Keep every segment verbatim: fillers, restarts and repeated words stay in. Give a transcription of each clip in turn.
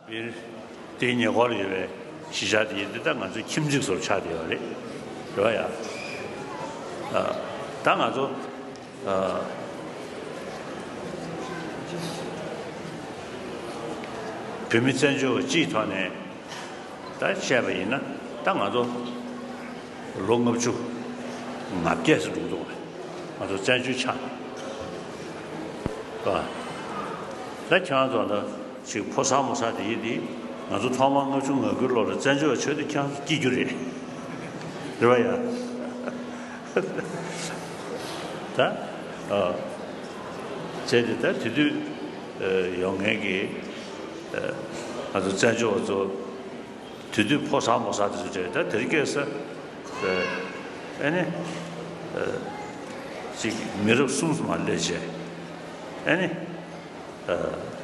པིར། དེའི་ཉེ་འཁོར་ལ་ཡོད་པའི་གཞིས་ཆགས་དེ་ཡིན་དེ་ད་ང་ཚོའི་ཁྱིམ་མཚེས་སུ་ཆགས་བསྡད་ཡོད་རེད། རེད་བ་ཡ། ཨ། ད་ང་ཚོ་ཨ། བོད་མི་བཙན་བྱོལ་བ་སྤྱིའི་ཐོག་ནས་ད་བཤད་པ་ཡིན་ན། ད་ང་ཚོ་ལོ་ལྔ་བཅུ་ང་བརྒྱད་ཙམ་འགྲོ་གི་འདུག་ང་ཚོ་བཙན་བྱོལ་ཆགས་པ། ད་ཁྱེད་རང་ཚོ་ད་ཅིག་ཕོ་གསར་མོ་གསར་དེ་ཡིན་དེ། ང་ཚོ་ཐོག་མར་ལྔ་བཅུ་ང་དགུའི་ལོ་ལ་བཙན་བྱོལ་བ་ཆགས་དུས་ཁྱེད་རང་ཚོ་སྐྱིད་རྒྱུ་རེད། རེད་བ་ཡ། ད་ཨ། བྱས་ཏེ་ད་དེ་དུས་ཨ། ཡོང་མཁན་གྱི་ཨ། ང་ཚོ་བཙན་བྱོལ་བ་ཚོ་དེ་དུས་ཕོ་གསར་མོ་གསར་དེ་ཚོ་བྱས། ད་དེ་རིང་ཁ་སང་ཨ་ནི་ཨ། ཅིག་མི་རབས་གསུམ་ཙམ་མར་སླེབས་བྱས། ཨ་ནི་ཨ།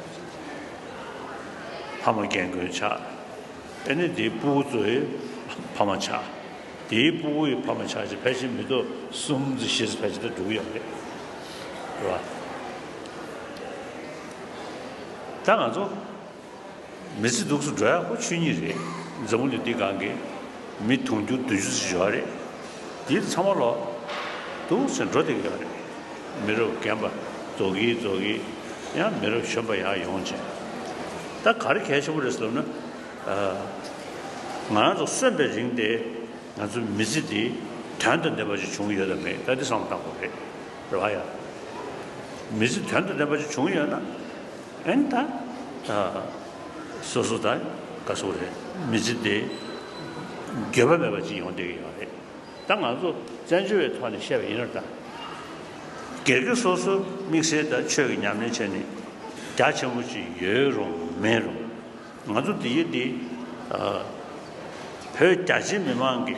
ཕ་མ་རྒན་རྒོན་ཆགས། ཨ་ནི་དེའི་སྤུ་གུ་ཚོའི་ཕ་མ་ཆགས། དེའི་སྤུ་གུ་ཡི་ཕ་མ་ཆགས་བྱས། ཕལ་ཆེར་མི་ཐོག་གསུམ་ཙམ་བཞི་ཙམ་ཕལ་ཆེར་ད་འགྲོ་གི་ཡོད་རེད། རེད་བ། ད་ང་ཚོ་མི་ཚེ་སྡུག་སུ་འགྲོ་ཡག་ཁོ་ཆོས་ཉིད་རེད། འཛམ་བུ་གླིང་འདི་སྒང་གི་མི་དུང་ཕྱུར་བདུན་ཅུ་ཙམ་ཡོད་རེད། དེ་ཚང་མ་ལོག་འདུག་སེ་འགྲོ་བསྡད་ཀྱི་ཡོད་རེད། མི་རབས་རྒན་པ་རྫོགས་ཀྱིན་རྫོགས་ཀྱིན། ཡང་མི་རབས་གཞོན་པ་ཡར་ཡོང་བྱས། ད་ག་རེ་གལ་ཆེན་པོ་རེད་ཟེར་ན། ཨ། ང་རང་ཚོ་གསོན་པའི་རིང་དེ་ང་ཚོའི་མི་ཚེ་འདི་དོན་དང་ལྡན་པ་ཞིག་བྱུང་ཡོད་དམ་མེད། ད་འདི་བསམ་བློ་བཏང་དགོས་རེད། རེད་བ་ཡ། མི་ཚེ་དོན་དང་ལྡན་པ་ཞིག་བྱུང་ཡོད་ན། ཨེ་ནི་ད་ཨ། སོ་སོ་ད་ག་སོ་རེད། མི་ཚེ་འདི་འགྱོད་པ་མེད་པ་ཅིག་ཡོང་བསྡད་ཀྱི་ཡོད་རེད། ད་ང་ཚོ་བཙན་བྱོལ་བའི་ཐོག་ནས་བཤད་པ་ཡིན་ན། ད་སྒེར་གྱི་སོ་སོ་དམིགས་བསལ་ད་ཆོས་ཀྱི་ཉམས་ལེན་བྱས་ནས་རྒྱ་ཆེན་པོ་ཅིག་ཡོད་རུང་མེད་རུང་། ང་ཚོ་འདི་ཡི་འདི་ཨ། བོད་རྒྱ་ཆེའི་མི་མང་གི་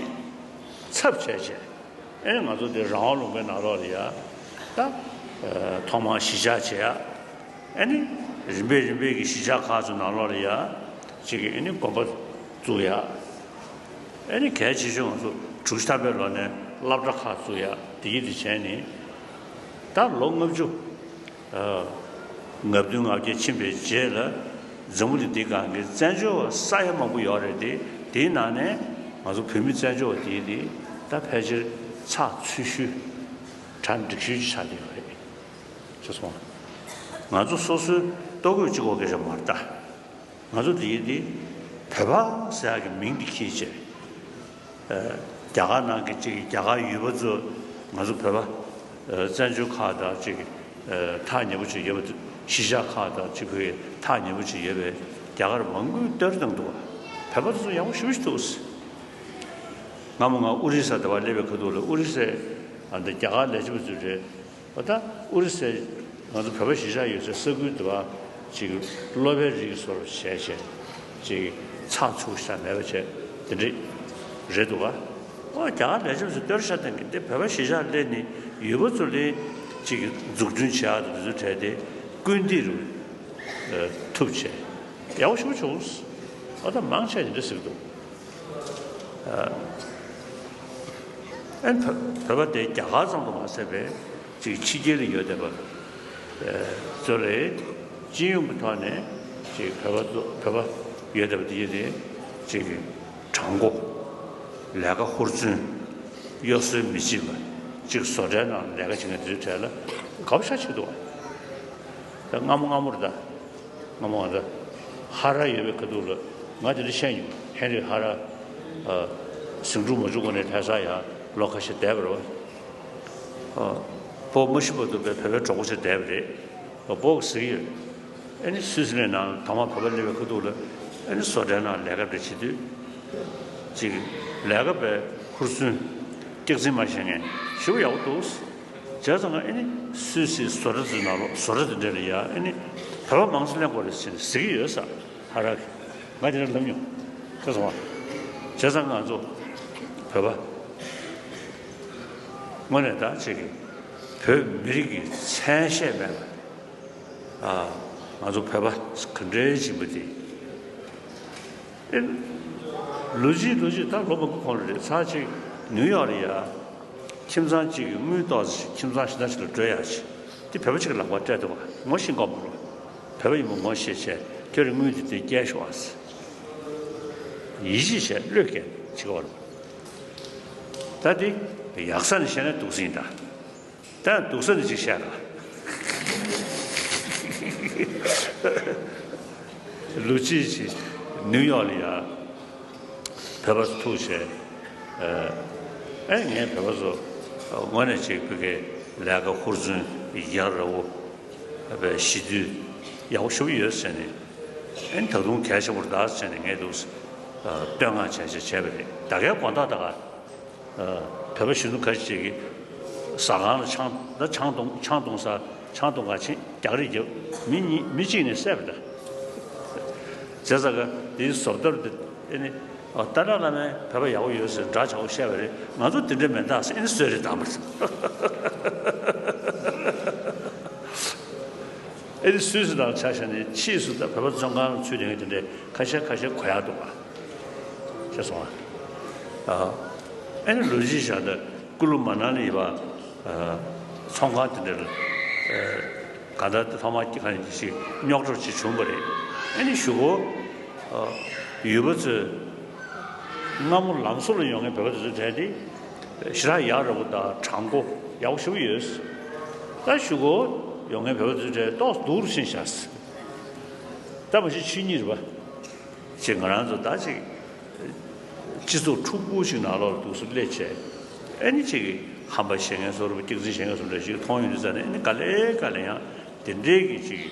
ཚབ་བྱས་བྱས། ཨེ་ནི་ང་ཚོ་འདི་རང་དབང་ལུང་པའི་ནང་ལོགས་ལ་ཡ། ད་ཨ། ཐོག་མར་གཞིས་ཆགས་བྱེད་ཡ། ཨེ་ནི་རིམ་པས་རིམ་པས་ཀྱི་གཞིས་ཆགས་ཁག་ཚོའི་ནང་ལོགས་ལ་ཡ། ཅིག་གི་ཨེ་ནི་དགོན་པ་བཙུགས་ཡ། ཨེ་ནི་གལ་ཆེ་ཤོས་ང་ཚོ་དྲུག་ཅུ་ཐམ་པའི་ལོ་ནས་སློབ་གྲྭ་ཁག་བཙུགས་ཡ། དེ་ཡི་དེ་བྱས་ནས། ད་ལོ་ལྔ་བཅུ་ཨ། ང་བདུན་ང་བརྒྱད་ཕྱིན་པའི་རྗེས་ལ། འཛམ་བུ་གླིང་འདི་སྒང་གི་བཙན་བྱོལ་བ་ས་ཡ་མང་པོ་ཡོད་རེད་དེ། དེའི་ནང་ནས་ང་ཚོ་བོད་མི་བཙན་བྱོལ་བ་དེ་དེ་ད་ཕལ་ཆེར་ཚགས་ཚུད་ཤོས། གྲ་འགྲིག་ཤོས་ཅིག་ཆགས་བསྡད་ཡོད་རེད། ཤེས་སོང་། ང་ཚོ་སོ་སོའི་ལྟོ་གོས་གཅིག་པོ་གི་རེད་མ་རེད་ད། ང་ཚོ་འདི་ཡི་འདི་བོད་པ་ཟེར་ཡག་གི་མིང་འདི་འཁྱེར་བྱས། ཨ། རྒྱ་གར་ནང་གི་ཅིག་རྒྱ་གར་ཡུལ་པ་ཚོ་ང་ཚོ་བོད་པ་ཨ། བཙན་བྱོལ་ཁག་དང་ཅིག་ཨ། ཐག་ཉེ་པོ་ཅིག་ཡོད་པ། གཞིས་ཆགས་ཁག་དང་ཅིག་བོད་ཐག་ཉེ་པོ་ཅིག་ཡོད་པའི་རྒྱ་གར་མང་པོས་བསྟོད་ར་བཏང་འདུག་བ། བོད་པ་ཚོ་ཡག་པོ་ཞེ་པོ་ཅིག་འདུག་སྔ་མོ་ང་ཨོ་རི་ས་དེ་པར་སླེབས་པའི་ཁ་ཐུག་ལ། ཨོ་རི་སའི་ཨ། འདི་རྒྱ་གར་ལས་བྱེད་པ་ཚོས་རེད། འོ་ད་ཨོ་རི་སའི་ང་ཚོ་བོད་པ་གཞིས་ཆགས་ཡོད་སའི་ས་ཁུལ་དུ་བ་ཅིག་སློབ་པའི་རིགས་སོར་བྱས་བྱས་ཅིག་ཚགས་ཚུད་ཤ་མེད་པ་བྱས་དེ་འདྲ་རེད་འདུག་ག། ཨོ་རྒྱ་གར་ལས་བྱེད་པ་ཚོས་བསྟོད་ར་ཤ་བཏང་གི། འདི་བོད་པ་གཞིས་ཆགས་སླེབས་ནས་ཡུལ་པ་ཚོ་ལ་ཅིག་འཛུགས་སྐྲུན་བྱེད་ཡག་དང་དེ་ཚོ་གྲས་དེ་སྐུལ་འདེད་རུ་ཨ། ཐུབ་བྱས་ཡག་པོ་ཞེ་པོ་བྱུང་། ཨོ་ད་མང་ཆེ་དེ་འདྲ་ཟེར་གི་འདུག་ཨ་ནི་བོད་པ་དེ་རྒྱ་གར་ཙམ་དུ་མ་ཟད་པའི་ཅིག་ཕྱི་རྒྱལ་ལ་ཡོད་བསྡད་པ་ཚོ་ལ་སྤྱི་ཡོངས་ཀྱི་ཐོག་ནས་ཅིག་བོད་པ་ཚོ་བོད་པ་ཡོད་བསྡད་པ་དེ་ཡིན་ཏེ། ཅིག་དྲང་པོ། ལས་ཀ་ཧུར་བརྩོན། གཡོ་ཟོལ་མི་བྱེད་པ། ཅིག་བཟོ་གྲྭའི་ནང་ལས་ཀ་བྱེད་མཁན་དེ་ཚོའི་གྲས་ལ་དགའ་པོ་ཞེ་པོ་ཅིག་འདུག་ད་སྔ་མོ་སྔ་མོ་རེད་ད། སྔ་མོ་ང་ཚོ་ཧ་ར་ཡོད་པའི་ཁ་ཐུག་ལ་ང་དེ་འདྲ་བཤད་མྱོང་། ཧེན་རི་ཧ་ར། ཨ། ཟིང་འཁྲུག་མ་བྱུང་གོང་ནས་ལྷ་ས་ཡར་ལོ་ཁ་ཤས་བསྡད་པ་རེད་བ། ཨ། སྤོ་མ་ཤི་བར་དུ་བོད་པའི་གྲོགས་པོ་ཞིག་བསྡད་པ་རེད། སྤོ་གི་ཟེར་གྱི་ཡོད། ཨ་ནི་སུད་སི་ལན་ནང་དང་པོ་བོད་པ་སླེབས་པའི་ཁ་ཐུག་ལ། ཨ་ནི་བཟོ་གྲྭའི་ནང་ལས་ཀ་འདྲ་བྱེད་དུས། ཅིག་ལས་ཀ་དཔེ་ཧུར་བརྩོན། སྐྱག་རྫུན་མ་བཤད་མཁན་ཞེ་པོ་ཡག་པོ་འདུག་བྱས་ཙང་ཨ་ནི་སུད་སིའི་བཟོ་གྲྭ་ཚོའི་ནང་ལོགས་བཟོ་གྲྭ་དེ་འདྲ་ལ་ཡ་ཨ་ནི་བོད་པ་མང་ཙམ་སླེབས་དགོས་རེད་ཟེར་ནས་ཟེར་གྱི་ཡོད་ས། ཧ་ར་གི། ང་དེ་འདྲ་ལབ་མྱོང་། ཤེས་སོང་བ། བྱས་ཙང་ང་ཚོ་བོད་པ་དངོས་གནས་ད་ཅིག་གི་བོད་མི་རིགས་ཀྱི་མཚན་ཤས་མེད་པ། ཨ། ང་ཚོ་བོད་པ་ག་འདྲའི་སྦྱིན་པ་དེ། ཨེ། ལོ་གཅིག་ལོ་གཅིག་ད་ལོ་མང་པོ་གོང་ལ་རེད། ཚར་གཅིག་ནིའུ་ཡོག་ལ་ཡ། ཁྱིམ་ཚང་གཅིག་གི་དངུལ་ཏོག་ཙམ་ཞིག་ཁྱིམ་ཚང་གཞན་དག་ཅིག་ལ་སྤྲོད་ཡག་ཅིག་དེ་བོད་པ་ཅིག་གི་ལག་པར་སྤྲད་འདུག་ག། ངོ་ཤེས་དགོས་མ་རེད། བོད་པ་ཡིན་པ་ངོ་ཤེས་བྱས། ཁྱོད་རང་དངུལ་དེ་དེ་སྐྱེལ་ཤོག་ཨ། ཡིད་ཆེས་བྱས་བློས་འགེལ་བྱེད་དགོས་པ་རེད། ད་དེ་ཡག་ས་ནས་བཤད་ན་སྡུག་ས་ཡིན་ད། ད་སྡུག་ས་ནས་ཅིག་བཤད་ལ། ལོ་གཅིག་ཅིག་ནིའུ་ཡོག་ལ་ཡ། བོད་པ་ཚོ་ཐུག་བྱས། ཨེ་ངས་བོད་པ་ཚོ་དངོས་གནས་ཅིག་བོད་སྐད་ལས་ཀ་ཧུར་བརྩོན་ཡག་ར་བོ། བའི་ཞི་དུལ་ཡག་པོ་ཞུ་གི་ཡོད་ཟེར་ནས། ཨེ་ད་དུང་གལ་ཆེན་པོ་རེད་ད་ཟེར་ནས་ངས་འདུག་བསྟོད་བསྔགས་བྱས་བྱས་བྱས་པ་རེད། ད་གའི་དགོང་དག་ད་ག་བོད་པ་གཞོན་ནུ་ཁ་ཤས་ཅིག་གིས་ཟ་ཁང་ལ་ཆང་ད་ཆང་འཐུང་ཆང་འཐུང་ས་ཆང་འཐུང་ག་ཕྱིན་རྒྱག་རེས་རྒྱབ། མི་གཉིས་མི་གཅིག་ནས་བསད་པ་རེད། བྱས་ཙང་ག་དེའི་བཟོ་ལྟ་དེ་ཨེ་ནི། ཨ། ཏཱ་ལའི་བླ་མས་བོད་པ་ཡག་པོ་ཡོད་ཟེར་འདྲ་ཆགས་པོ་བཤད་པ་རེད། ང་ཚོ་དེ་འདྲ་མེད་ད་ཟེར་ཨེ་ནི་གསོད་རེས་བཏང་བ་རེད། ཨེ་ནི་སུད་སི་དང་ཆ་བཞག་ནས་ཕྱིས་སུ་ད་བོད་པ་བཙོན་ཁང་ལ་ཚུད་བསྡད་མཁན་དེ་འདྲའི་ཁ་ཤས་ཁ་ཤས་གོ་ཡག་འདུག་ག་ཤེས་སོང་ཨ། ཨ། ཨེ་ནི་ལོ་རྒྱུས་བཞག་ད་ཀུ་ལུ་མ་ན་ལི་བ། ཨ། ཚོང་ཁང་དེ་འདྲ་ལ། ཨ། ག་ད་ཐོག་མ་སྐྱེ་ཁ་ནས་ཅིག་རྙོག་དྲ་ཅིག་བྱུང་བ་རེད། ཨེ་ནི་གཞུག་གུ། ཨ། ཡུལ་པ་ཚོས་སྔ་མོ་ལམ་བཟོ་ལ་ཡོང་མཁན་བོད་པ་དེ་ཚོའི་གྲས་དེ་ཞེ་དྲག་ཡག་ར་བོ་དང་དྲང་པོ་ཡག་པོ་ཞེ་པོ་ཡོད། ད་གཞུག་གུ་ཡོང་མཁན་བོད་པ་དེ་ཚོའི་གྲས་ཏོག་ཙམ་སྡུག་རུ་ཕྱིན་ཤག་ད་མ་གཞི་ཆོས་ཉིད་རེད་པ། ཅིག་ང་རང་ཚོ་ད་ཅིག་སྤྱི་ཚོགས་འཁྲུག་པོ་ཞིག་ནང་ལོགས་ལ་འདུག་སེ་སླེབས་བྱས། ཨེ་ནི་ཅིག་ཧམ་པ་བཤད་མཁན་བཟོ་འདྲ་པོ་སྐྱག་རྫུན་བཤད་མཁན་བཟོ་འདྲ་ཞིག་མཐོང་ཡོང་དུས་ཙ་ནས། ཨེ་ནི་ག་ལེ་ག་ལེ་ཡང་དེ་འདྲའི་གི་ཅིག་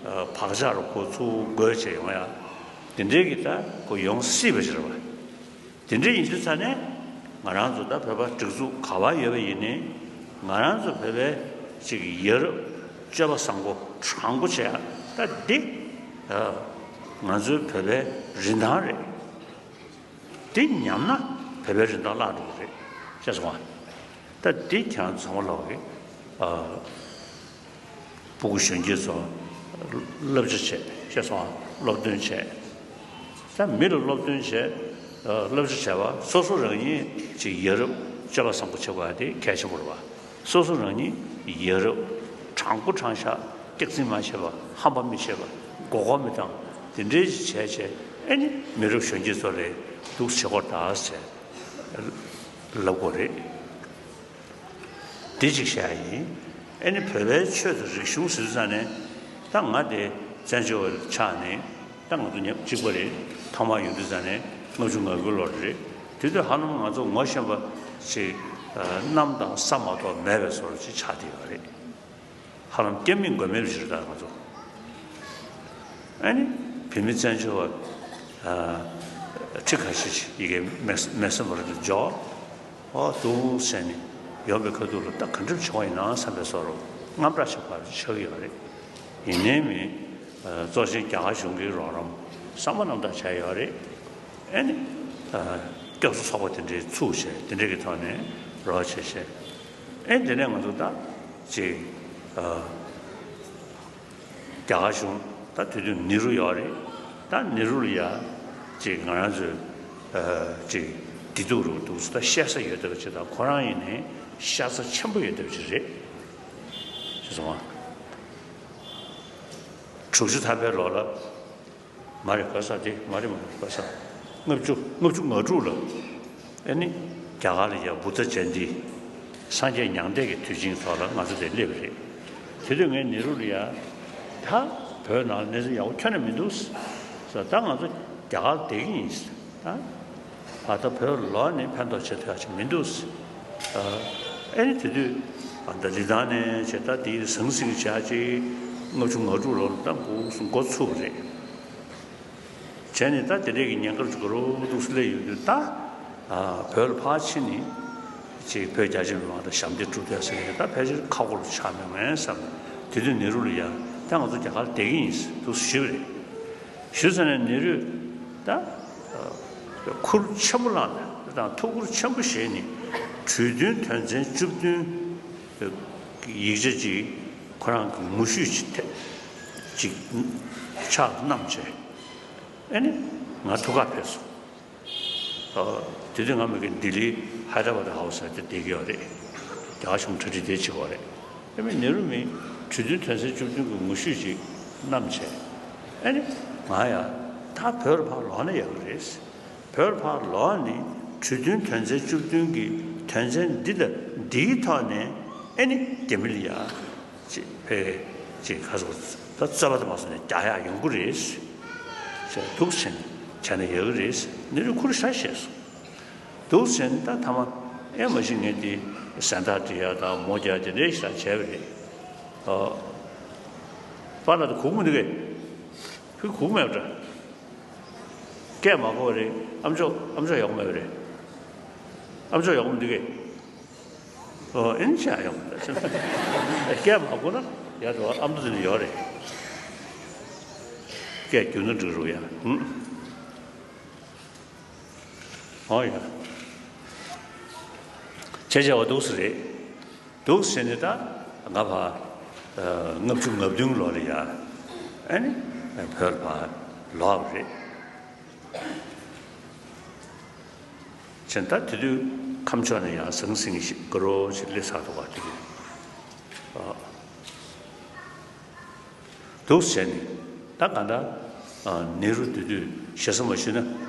བག་ཆགས་རུ་ཁོ་ཚུར་འགོས་བྱས་ཡོང་ཡ། དེ་འདྲའི་གི་ད་ཁོ་ཡོང་སྲིད་པ་ཞིག་རེད་པ། དེ་འདྲ་ཡིན་དུས་ཙ་ནས་ང་རང་ཚོ་ད་བོད་པ་སྒྲིག་འཛུགས་ག་པར་ཡོད་པ་ཡིན་ནའི། ང་རང་ཚོ་བོད་པའི་ཅིག་ཡ་རབས་སྤྱོད་པ་བཟང་པོ་དྲང་པོ་བྱས་ཡ་ད་འདི། ཨ། ང་ཚོའི་བོད་པའི་རིན་ཐང་རེད། འདི་ཉམས་ན་བོད་པའི་རིན་ཐང་བརླག་འགྲོ་གི་རེད། ཤེས་སོང་ཨ། ད་འདི་ཁྱེད་རང་ཚོ་ཚང་མ་ལོག་གི། ཨ། སྤུ་གུ་གཞོན་སྐྱེས་ཚོ་བསླབ་བྱ་བྱས། ཤེས་སོང་ཨ། སློབ་སྟོན་བྱས། ད་མི་ལ་སློབ་སྟོན་བྱས། ཨ། བསླབ་བྱ་བྱས་པ་སོ་སོ་རང་ཉིད་ཅིག་ཡ་རབས་སྤྱོད་པ་བཟང་པོ་བྱེད་དགོས་ཡ་དེ་གལ་ཆེན་པོ་རེད་པ། སོ་སོ་རང་ཉིད་ཡ་རབས་དྲང་པོ་དྲང་བཞག་སྐྱག་རྫུན་མ་བཤད་པ། ཧམ་པ་མི་བཤད་པ། མགོ་སྐོར་མི་བཏང་། དེ་འདྲའི་ཅིག་བྱས་བྱས། ཨེ་ནི་མི་རབས་གཞོན་སྐྱེས་ཚོ་ལ་འདུག་སེ་བྱེད་དགོས་རེད་ད་ཟེར་ལབ་དགོས་རེད། འདི་གཅིག་བཤད་ཡ་ཡིན། ཨེ་ནི་བོད་པའི་ཆོས་དང་རིག་གཞུང་ཟེར་དུས་ཙ་ནས། ད་ང་དེ་བཙན་བྱོལ་བ་ཆགས་ནས། ད་ང་ཚོ་མཉམ་གཅིག་པ་རེད། ཐོག་མར་ཡོང་དུས་ཙ་ནས་ལྔ་བཅུ་ང་དགུ་ལོ་རེད། དེ་དུས་ཧ་ལམ་ང་ཚོ་ངོ་ཤེས་པ་ཅིག་གནམ་དང་ས་མ་གཏོགས་མེད་པའི་བཟོ་འདྲ་ཅིག་ཆགས་བསྡད་ཡོད་རེད། ཧ་ལམ་སྐྱབས་མེད་མགོན་མེད་པ་ཞིག་རེད་ད་ང་ཚོ། ཨ་ནི་བོད་མི་བཙན་བྱོལ་བ། ཨ། ཁྲི་ཁ་ཤས་ཤིག་ཡ་གིའི་མེག་མེག་སི་མོ་རེད་འཇོག་འོ་འདུག་ཟེར་ནས་ཡོང་པའི་ཁ་ཐུག་ལ། ད་ག་འདྲ་བྱུང་བ་ཡིན་ན་བསམ་པའི་བཟོ་འདྲ་དངངས་སྐྲག་ཆེན་པོ་ཆགས་ཀྱི་ཡོད་རེད། ཡིན་ནའི་མི། ཨ། གཙོ་ཆེན་རྒྱ་གར་གཞུང་གིས་རོགས་རམ་བསམ་པ་རྣམ་དག་བྱས་ཡོད་རེད། ཨ་ནི། ཨ། སྐྱབས་སུ་གསོལ་བ་དེ་འདྲའི་ཚུགས་བྱས། དེ་འདྲའི་གི་ཐོག་ནས་རོགས་བྱས་བྱས། ཨེ། དེ་ནས་ང་ཚོ་ད་ཅིག་ཨ། རྒྱ་གར་གཞུང་ད་དེ་དུས་ནེ་རུ་ཡོད་རེད། ད་ནེ་རུ་ལ་ཡ་ཅིག་ང་རང་ཚོའི། ཨ། ཅིག་བདེ་སྡུག་རུ་འདུག་ད་བཤད་ས་ཡོད་བསྡད་པ་ཅིག་དང་། ཁོ་རང་ཡིན་ནའི་ཤ་ཚ་ཆེན་པོ་ཡོད་བསྡད་པ་ཅིག་རེད། ཤེས་སོང་ཨ། དྲུག་ཅུ་ཐམ་པའི་ལོ་ལ། མ་རེད། ག་ས་དེ་མ་རེད། མ་རེད། ག་ས་ལྔ་བཅུ་ལྔ་བཅུ་ང་དྲུག་ལ། ཨེ་ནི་རྒྱ་གར་ལ་ཡ་བུདྡྷ་ཇ་ཡན་ཏི། སངས་རྒྱས་མྱང་འདས་ཀྱི་དུས་ཆེན་ཐོག་ལ་ང་ཚོ་དེ་སླེབས་པ་རེད། དེ་དུས་ངས་ནེ་རུ་ལ་ཡ། ད་བོད་ནང་ལ་གནས་ཚུལ་ཡག་པོ་ཁྱོན་ནས་མི་འདུག་ཟེར། ད་ང་ཚོ་རྒྱ་གར་བསྡད་ཀྱི་ཡིན་ཟེར། ད་ད་ལྟ་བོད་ལོག་ནས་ཕན་ཐོགས་བྱེད་ཐུབ་ཡག་ཅིག་མི་འདུག་ཟེར། ཨེ་ནི་དེ་དུས་ཨ། ད་ལི་ཐང་ནས་བྱས། ད་དེའི་ཟང་ཟིང་བྱས་ཅིག་ལྔ་བཅུ་ང་དྲུག་ལོ་ལ་ད་འགོ་འགོ་ཚུགས་པ་རེད། བྱས་ནས་ད་དེ་འདྲའི་གི་ཉེན་ཁ་ཅིག་རུ་འདུག་སེ་སླེབས་ཡོང་དུས། ད་ཨ། བོད་ལ་ཕར་ཕྱིན་ནས་ཅིག་བོད་རྒྱ་ཆེ་མི་མང་དང་ཞབས་འདེགས་སྒྲུབ་ཐུབ་ཟེར་ནས། ད་ཕལ་ཆེར་ཁག་པོ་རུ་ཆགས་མེད་ངས་བསམ། དེ་དུས་ནེ་རུ་ལ་ཡ། ད་ང་ཚོ་རྒྱ་གར་བསྡད་ཀྱི་ཡིན་ཟེར་འདུག་ཞུས་པ་རེད། ཞུས་ཙ་ནས་ནེ་རུས་ད་ཨ། ཁུར་ཆེན་པོ་བླངས་ནས་དང་ཐུགས་ཁུར་ཆེན་པོ་བཞེས་ནས། གྲོས་མཐུན་དོན་ཚན་བཅུ་བདུན་ཡིག་ཆ་ཅིག་ཁོ་རང་གི་ངོ་བཤུས་ཅིག་ཐེབས་ཅིག་ཕྱག་བསྣམས་བྱས། ཨེ་ནི་ང་ཐུག་གར་ཕེབས་སོང་། ཨ། དེ་དུས་ང་མི་གི་ལྡི་ལི་ཧའི་ད་ར་བཱད་ཧའུ་སི་ཟེར་དེ་བསྡད་ཀྱི་ཡོད་རེད། རྒྱ་གར་གཞུང་གྲ་སྒྲིག་དེ་བྱེད་ཀྱི་ཡོད་རེད། ཨེ་མི་ནེ་རུ་མི་གྲོས་མཐུན་དོན་ཚན་བཅུ་བདུན་གྱི་ངོ་བཤུས་ཅིག་བསྣམས་བྱས། ཨེ་ནི་ ང་ཡ་ད་བོད་ལ་ཕར་ལོག་ན་ཡག་གི་རེད། བོད་ལ་ཕར་ལོག་ནས་གྲོས་མཐུན་དོན་ཚན་བཅུ་བདུན་གྱི་དོན་ཚན་འདི་དང་འདིའི་ཐོག་ནས་ཨེ་ནི་རྒྱ་མི་ལ་ཡ་ཅིག་ཕེ་ཅིག་ཁ་སོ་ད་རྩོད་པ་དུ་མ་སོང་ནས་རྒྱག་ཡག་ཡོང་གི་རེད། ཅེས་འདུག་ཟེར་ནས་བྱས་ན་ཡག་གི་རེད། ནི་རུ་ཁུར་ཤ་བཤད་སོང་། འདུག་ཟེར་ནས་ད་ཐ་མ་ཨེ་མ་གཞི་ངས་དེ་ཟན་ཐག་སྒྲིལ་ཡག་དང་མོ་རྒྱག་དེ་འདྲའི་ཞིག་བྱས་པ་རེད། ཨ། པཱ་ལགས་དེ་གུག་མོ་འདི་གས། ཁོས་གུག་མེད་འདྲ། སྐད་མ་གོ་བ་རེད། ཨམ་ཅོག་ཨམ་ཅོག་ཡག་པོ་མེད་པ་རེད། ཨམ་ཅོག་ཡག་པོ་འདི་གས། ཨོ་ཨེན་ཅི་ཡག་པོ་འདི་སྐད་མ་གོ་ན་ཡག་འགྲོ་བ་ཨམ་ཅོག་འདི་ནི་ཡོད་རེད། སྐད་རྒྱུ་ན་འགྲིག་རུ་ཡ། ཧུམ། ཨོ་ཡ། བྱས་བྱས་པ་འདུག་སེ་རེད། འདུག་ཟེར་ནས་ད་ང་ཕར་ལྔ་བཅུ་ང་བདུན་ལོ་ལ་ཡ་ཨ་ནི་བོད་ལ་ཕར་ལོག་པ་རེད། བྱས་ད་དེ་དུས་ཁམས་ཕྱོགས་ནས་ཡང་ཟང་ཟིང་ཞིག་དགའ་རོགས་ཞིག་སླེབས་ཚར་འདུག་ག་དེ་དུས། འདུག་ཟེར་ནས་ད་ག་འདྲ་ནེ་རུ་དེ་དུས་ཞེ་ས་མ་ཞུས་ན་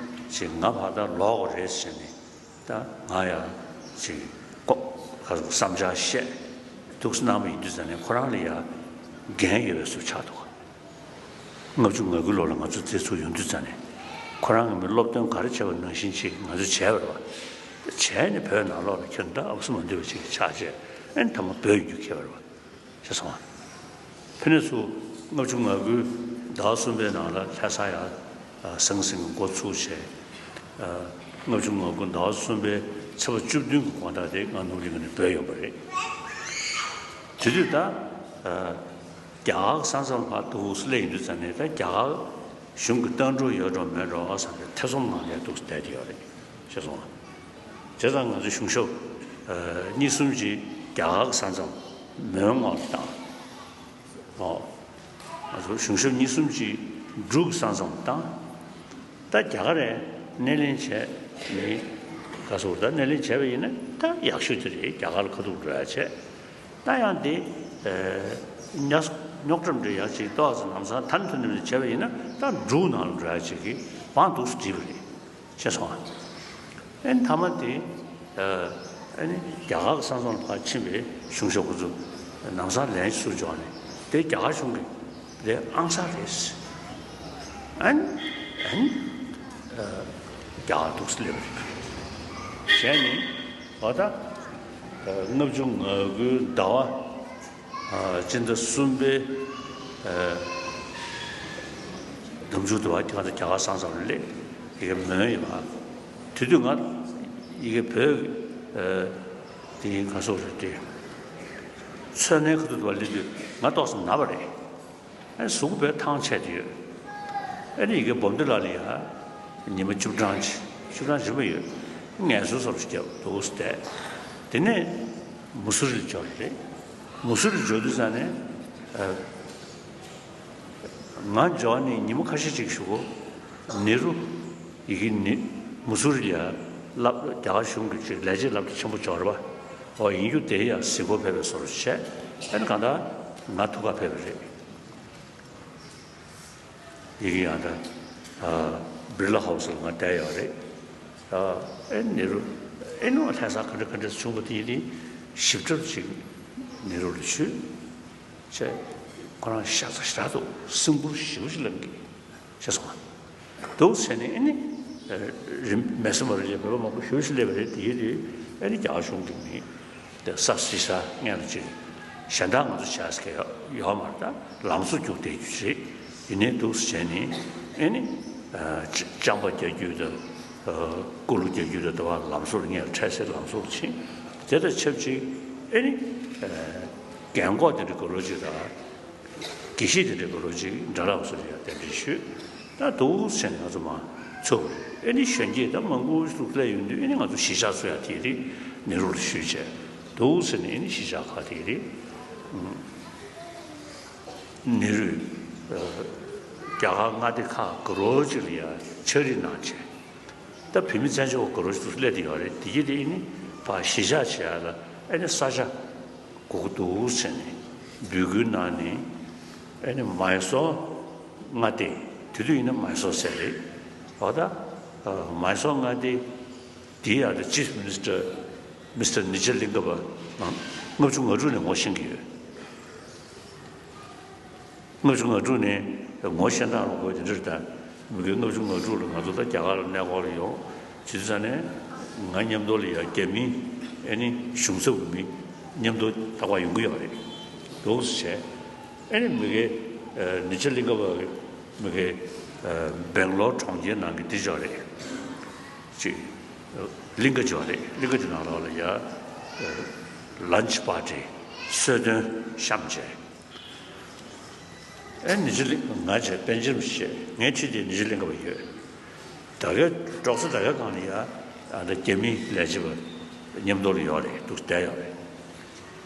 ཅིག་ང་ཕར་ད་ལོག་དགོས་རེད་ཟེར་ནས། ད་ང་ཡང་ཅིག་ཀོ་ཁ་སང་བསམ་འཆར་བཤད་འདུག་གནང་བ་ཡིན་དུས་ཙ་ནས་ཁོ་རང་ལ་ཡང་འགན་ཡོད་པའི་བཟོ་ཆགས་འདུག་ལྔ་བཅུ་ང་དགུ་ལོ་ལ་ང་ཚོ་འཛེགས་ཚུགས་ཡོང་དུས་ཙ་ནས་ཁོ་རང་གི་མི་སློབ་སྟོན་ག་རེ་བྱས་པ་ནང་བཞིན་ཅིག་ང་ཚོ་བྱས་པ་རེད་བ། བྱས་ནས་བོད་ནང་ལོགས་ལ་ཁྱོད་འདྲ་ཨབ་སུ་མ་འདུས་པ་ཅིག་ཆགས་བྱས་ཨེ་ཐ་མ་བོད་ཡིན་རྒྱུ་ཁྱེད་པ་རེད་བ། ཅེས་གསུངས་པ། ཕ་ནས་ཚུར་ལྔ་བཅུ་ང་དགུའི་ཟླ་བ་གསུམ་པའི་ནང་ལ་ལྷ་ས་ཡར་ཟང་ཟིང་གི་འགོ་ཚུགས་བྱས། ལྔ་བཅུ་ང་དགུ་ཟླ་བ་གསུམ་པའི་ཚེས་པ་བཅུ་བདུན་གྱི་དགོང་དག་དེ་ང་ནོར་གླིང་ནས་བྲོས་ཡོང་པ་རེད། དེ་དུས་ད་རྒྱ་གར་ས་མཚམས་ལ་ཕར་འདུག་སེ་སླེབས་ཡོང་དུས་ཙ་ནས་ད་རྒྱ་གར་གཞུང་གི་ལྟ་གྲུབ་ཡོད་འགྲོ་མེད་འགྲོ་བསམ་པའི་ཐེ་ཚོམ་ངང་ནས་འདུག་སེ་བསྡད་ཀྱི་ཡོད་རེད། ཅེས་གསུངས་པ། བྱས་ཙང་ང་ཚོ་གཞུང་ཞབས་གཉིས་གསུམ་ཅིག་རྒྱ་གར་གྱི་ས་མཚམས་མོན་ངོགས་ལ་བཏང་། ཨོ། ང་ཚོ་གཞུང་ཞབས་གཉིས་གསུམ་ཅིག་འབྲུག་གི་ས་མཚམས་བཏང་། ད་རྒྱ་གར་རེ་སྣེ་ལེན་བྱས་མི་ག་ཚོད་ད་སྣེ་ལེན་བྱས་པ་ཡིན་ན་ད་ཡག་ཤོས་དེ་རེད། རྒྱ་གར་ལ་ཁ་ཐུག་འགྲོ་ཡ་བྱས། ད་ཡང་དེ་ཉ་རྙོག་དྲ་འདྲ་ཡག་ཅིག་ཏོག་ཙམ་ལམ་སང་ཐན་ཐུན་ནས་བྱས་པ་ཡིན་ན་ད་འབྲུག་ནང་ལ་འགྲོ་ཡ་ཅིག་གི་བང་འདུག་སེ་བསྒྲིགས་པ་རེད། ཅེས་གསུངས་པ། ཨེ་ཐ་མ་དེ་ཨ་ནི་རྒྱ་གར་གྱི་ས་མཚམས་ལ་ཕར་ཕྱིན་པའི་གཞུང་ཞབས་ཁོ་ཚོ་ལམ་སང་ལན་ཞིག་བཟོ་འཇོག་ནས་དེ་རྒྱ་གར་གཞུང་གི་དེ་ཨང་གསར་རེད། ཨ་ནི་ཨ་ནི་རྒྱ་གར་འདུག་སེ་སླེབས་པ་རེད། བྱས་ནས་འོ་ད་ལྔ་བཅུ་ང་དགུའི་ཟླ་བ། ཨ། སྤྱི་ཟླ་གསུམ་པའི་ཨ་ཟླ་མཇུག་ཏུ་བ་ང་ཚོ་རྒྱ་གར་ས་མཚམས་ལ་སླེབས། ཡི་གེ་མོན་ཡིན་པ། དེ་དུས་ང་ཡི་གེ་བོད་ཨ་དེ་ཡིན་ག་སོགས་རེད་དེ། མཚོ་སྣའི་ཁ་ཐུག་ཏུ་བ་སླེབས་དུས་ང་ཏོག་ཙམ་ན་བ་རེད། ཨ་ནི་གཟུགས་པོའི་ཐང་ཆད་དུ་ཡོད། ཨ་ནི་ཡི་གེ་སྦོམ་དེ་ལ་ལ་ཡ། ཉི་མ་བཅུ་གྲངས་ཅིག་བཅུ་གྲངས་ཅིག་མ་ཡོད། ངལ་གསོ་ཚོར་ཞིག་བརྒྱབ་འདུག་སྟེ། དེ་ནས་མུ་སུ་རི་ལ་འབྱོར་རེད། མུ་སུ་རི་འབྱོར་དུས་ཙ་ནས། ཨ། ང་འབྱོར་ནས་ཉི་མ་ཁ་ཤས་ཅིག་གཞུག་གུ། ནེ་རུ། ཡི་གེ་ནི། མུ་སུ་རི་ལ་ཡ། སློབ་རྒྱ་གར་གཞུང་གི་ཅིག་ལས་བྱེད་སློབ་གྲྭ་ཆེན་པོ་འབྱོར་བ། འོ་ཡིན་རྒྱུ་དེ་ཡ་གཟིགས་སྐོར་ཕེབས་པའི་བཟོ་འདྲ་བྱས། ཨ་ནི་གང་ལྟར་ང་ཐུག་ག་ཕེབས་པ་རེད། ཡི་གེ་ཡང་ད་ཨ་བིར་ལ་ཧའུ་སི་ལ་ང་བསྡད་ཡོད་རེད། ཨ་ཨེ་ནེ་རུ་ཨེ་ནུ་ལྷ་ས་ག་འདྲ་ག་འདྲ་བྱུང་བ་དེ་ཡིན་དེ་ཞིབ་ཕྲ་ཅིག་ནེ་རུ་ལ་ཞུས། བྱས། ཁོ་རང་ཤ་ཚ་ཞེ་དྲག་འདུག་སེམས་ཁུར་ཞེ་པོ་ཅིག་ལངས་ཀྱི་ཤ་ཚ་མ་འདུག་ཟེར་ནས་ཨེ་ནི་རིམ་མེ་སི་མ་རུ་ལས་བོད་པ་མང་པོ་ཞེ་པོ་ཅིག་སླེབས་པ་རེད། དེ་ཡིན་དེ་ཨེ་ནི་རྒྱ་གར་གཞུང་གི་མི། དེ་ས་སྲིད་ས་སྔོན་ལ་ཅིག་གཞན་དག་ང་ཚོ་བྱས་ཟེར་མཁན་ཡོད་མ་རེད། ད་ལམ་བཟོ་རྒྱུགས་བསྡད་རྒྱུ་རེད། ཡིན་ནའི་འདུག་སེ་བྱས་ནས་ཨེ་ནི་ཅ་ཅམ་པ་རྒྱག་རྒྱུ་དང་ཀུ་ལུ་རྒྱག་རྒྱུ་དང་དེ་བ་ལམ་བཟོ་ལ་སྔོན་ལ་འཕྲལ་སེལ་ལམ་བཟོ་ལ་ཕྱིན། དེ་དང་ཆབས་ཅིག་ཨེ་ནི་རྒན་གོག་དེ་འདྲ་དགའ་རོགས་ཅིག་དང་། དགེ་བཤེས་དེ་འདྲའི་སྐོར་ལ་ཅིག་འདྲ་ལག་སོགས་ཡང་གདན་འདྲེན་ཞུས། ད་འདུག་སེ་ང་ཚོ་མ་ཚུགས་པ་རེད། ཨེ་ནི་གཞོན་སྐྱེས་ད་མང་པོ་ཞིག་སླེབས་ཡོང་དུས་ཨེ་ནི་ང་ཚོ་གཞིས་ཆགས་ཚོ་ཡང་དེ་རིང་ནེ་རུ་ལ་ཞུས་བྱས། འདུག་སེ་ནས་ཨེ་ནི་གཞིས་ཆགས་ཁག་དེ་རིང་ནེ་རུ་རྒྱ་གར་མངའ་སྡེ་ཁག་དགའ་རོགས་ཅིག་ལ་ཡང་ཕྱག་བྲིས་གནང་བྱས། ད་བོད་མི་བཙན་བྱོལ་བ་དགའ་རོགས་ཅིག་སླེབས་བསྡད་ཡོད་རེད། དེ་གི་དེ་ཨེ་ནི་ཕར་གཞིས་ཆགས་བྱས་ལ་ཨེ་ནི་ས་ཆ་དགོས་ཀྱི་འདུག་ཟེར་ནས་འབོད་སྐུལ་གནང་ནས་ཨེ་ནི་མའི་སོར་མངའ་སྡེ་ དེ་དུས་ཡིན་ན་མའི་སོར་ཟེར་རེད། འོ་ད། མའི་སོར་མངའ་སྡེ་དེའི་ཡ་ད་ཅིཕ་མི་ནི་སི་ཊར་མི་སི་ཊར་ནི་ཇ་ལིང་ག་པ་ལ་ལྔ་བཅུ་ང་དྲུག་ནས་ངོ་ཤེས་ཀྱི་ཡོད། ལྔ་བཅུ་ང་དྲུག་ནས་ངོ་ཤེས་སྟངས་ལ་གོ་དེ་འདྲར་ད་མི་དགོས། ལྔ་བཅུ་ང་དྲུག་ལ་ང་ཚོ་ད་རྒྱ་གར་ལ་གནས་སྐོར་ལ་ཡོང་། བྱེད་དུས་ཙ་ནས་ང་མཉམ་དུ་ལ་ཡ་རྒྱ་མི་ཨེ་ནི་གཞུང་ཚབ་ཀྱི་མི་མཉམ་དུ་ལྷག་པར་ཡོང་གི་ཡོད་རེད། འདུག་སེ་བྱས། ཨེ་ནི་མི་དགེ་ནི་ཇ་ལིང་ག་པ་མི་དགེ་སྦེང་ལོར་གྲོང་ཁྱེར་ནང་གི་འདི་ཅོག་རེད། ཅིག་གླིང་ག་ཅོག་རེད། གླིང་ག་ཅིག་ནང་ལོགས་ལ་ཡ་ལན་ཆི་པར་ཊི་གསོལ་སྟོན་བཤམས་བྱས། ཨེ་ནི་ཇ་ལིང་ང་བྱས་པན་ཇིམ་བྱས། ངའི་ཁྲི་དེ་ནི་ཇ་ལིང་ག་པ་ཡོད། ད་གའི་གྲོགས་ཚོ་ད་གའི་སྒང་ལ་ཡ་ཨ་ད་རྒྱ་མི་ལས་བྱེད་པ་མཉམ་དུ་ལ་ཡོད་རེད། འདུག་བསྡད་ཡོད་རེད།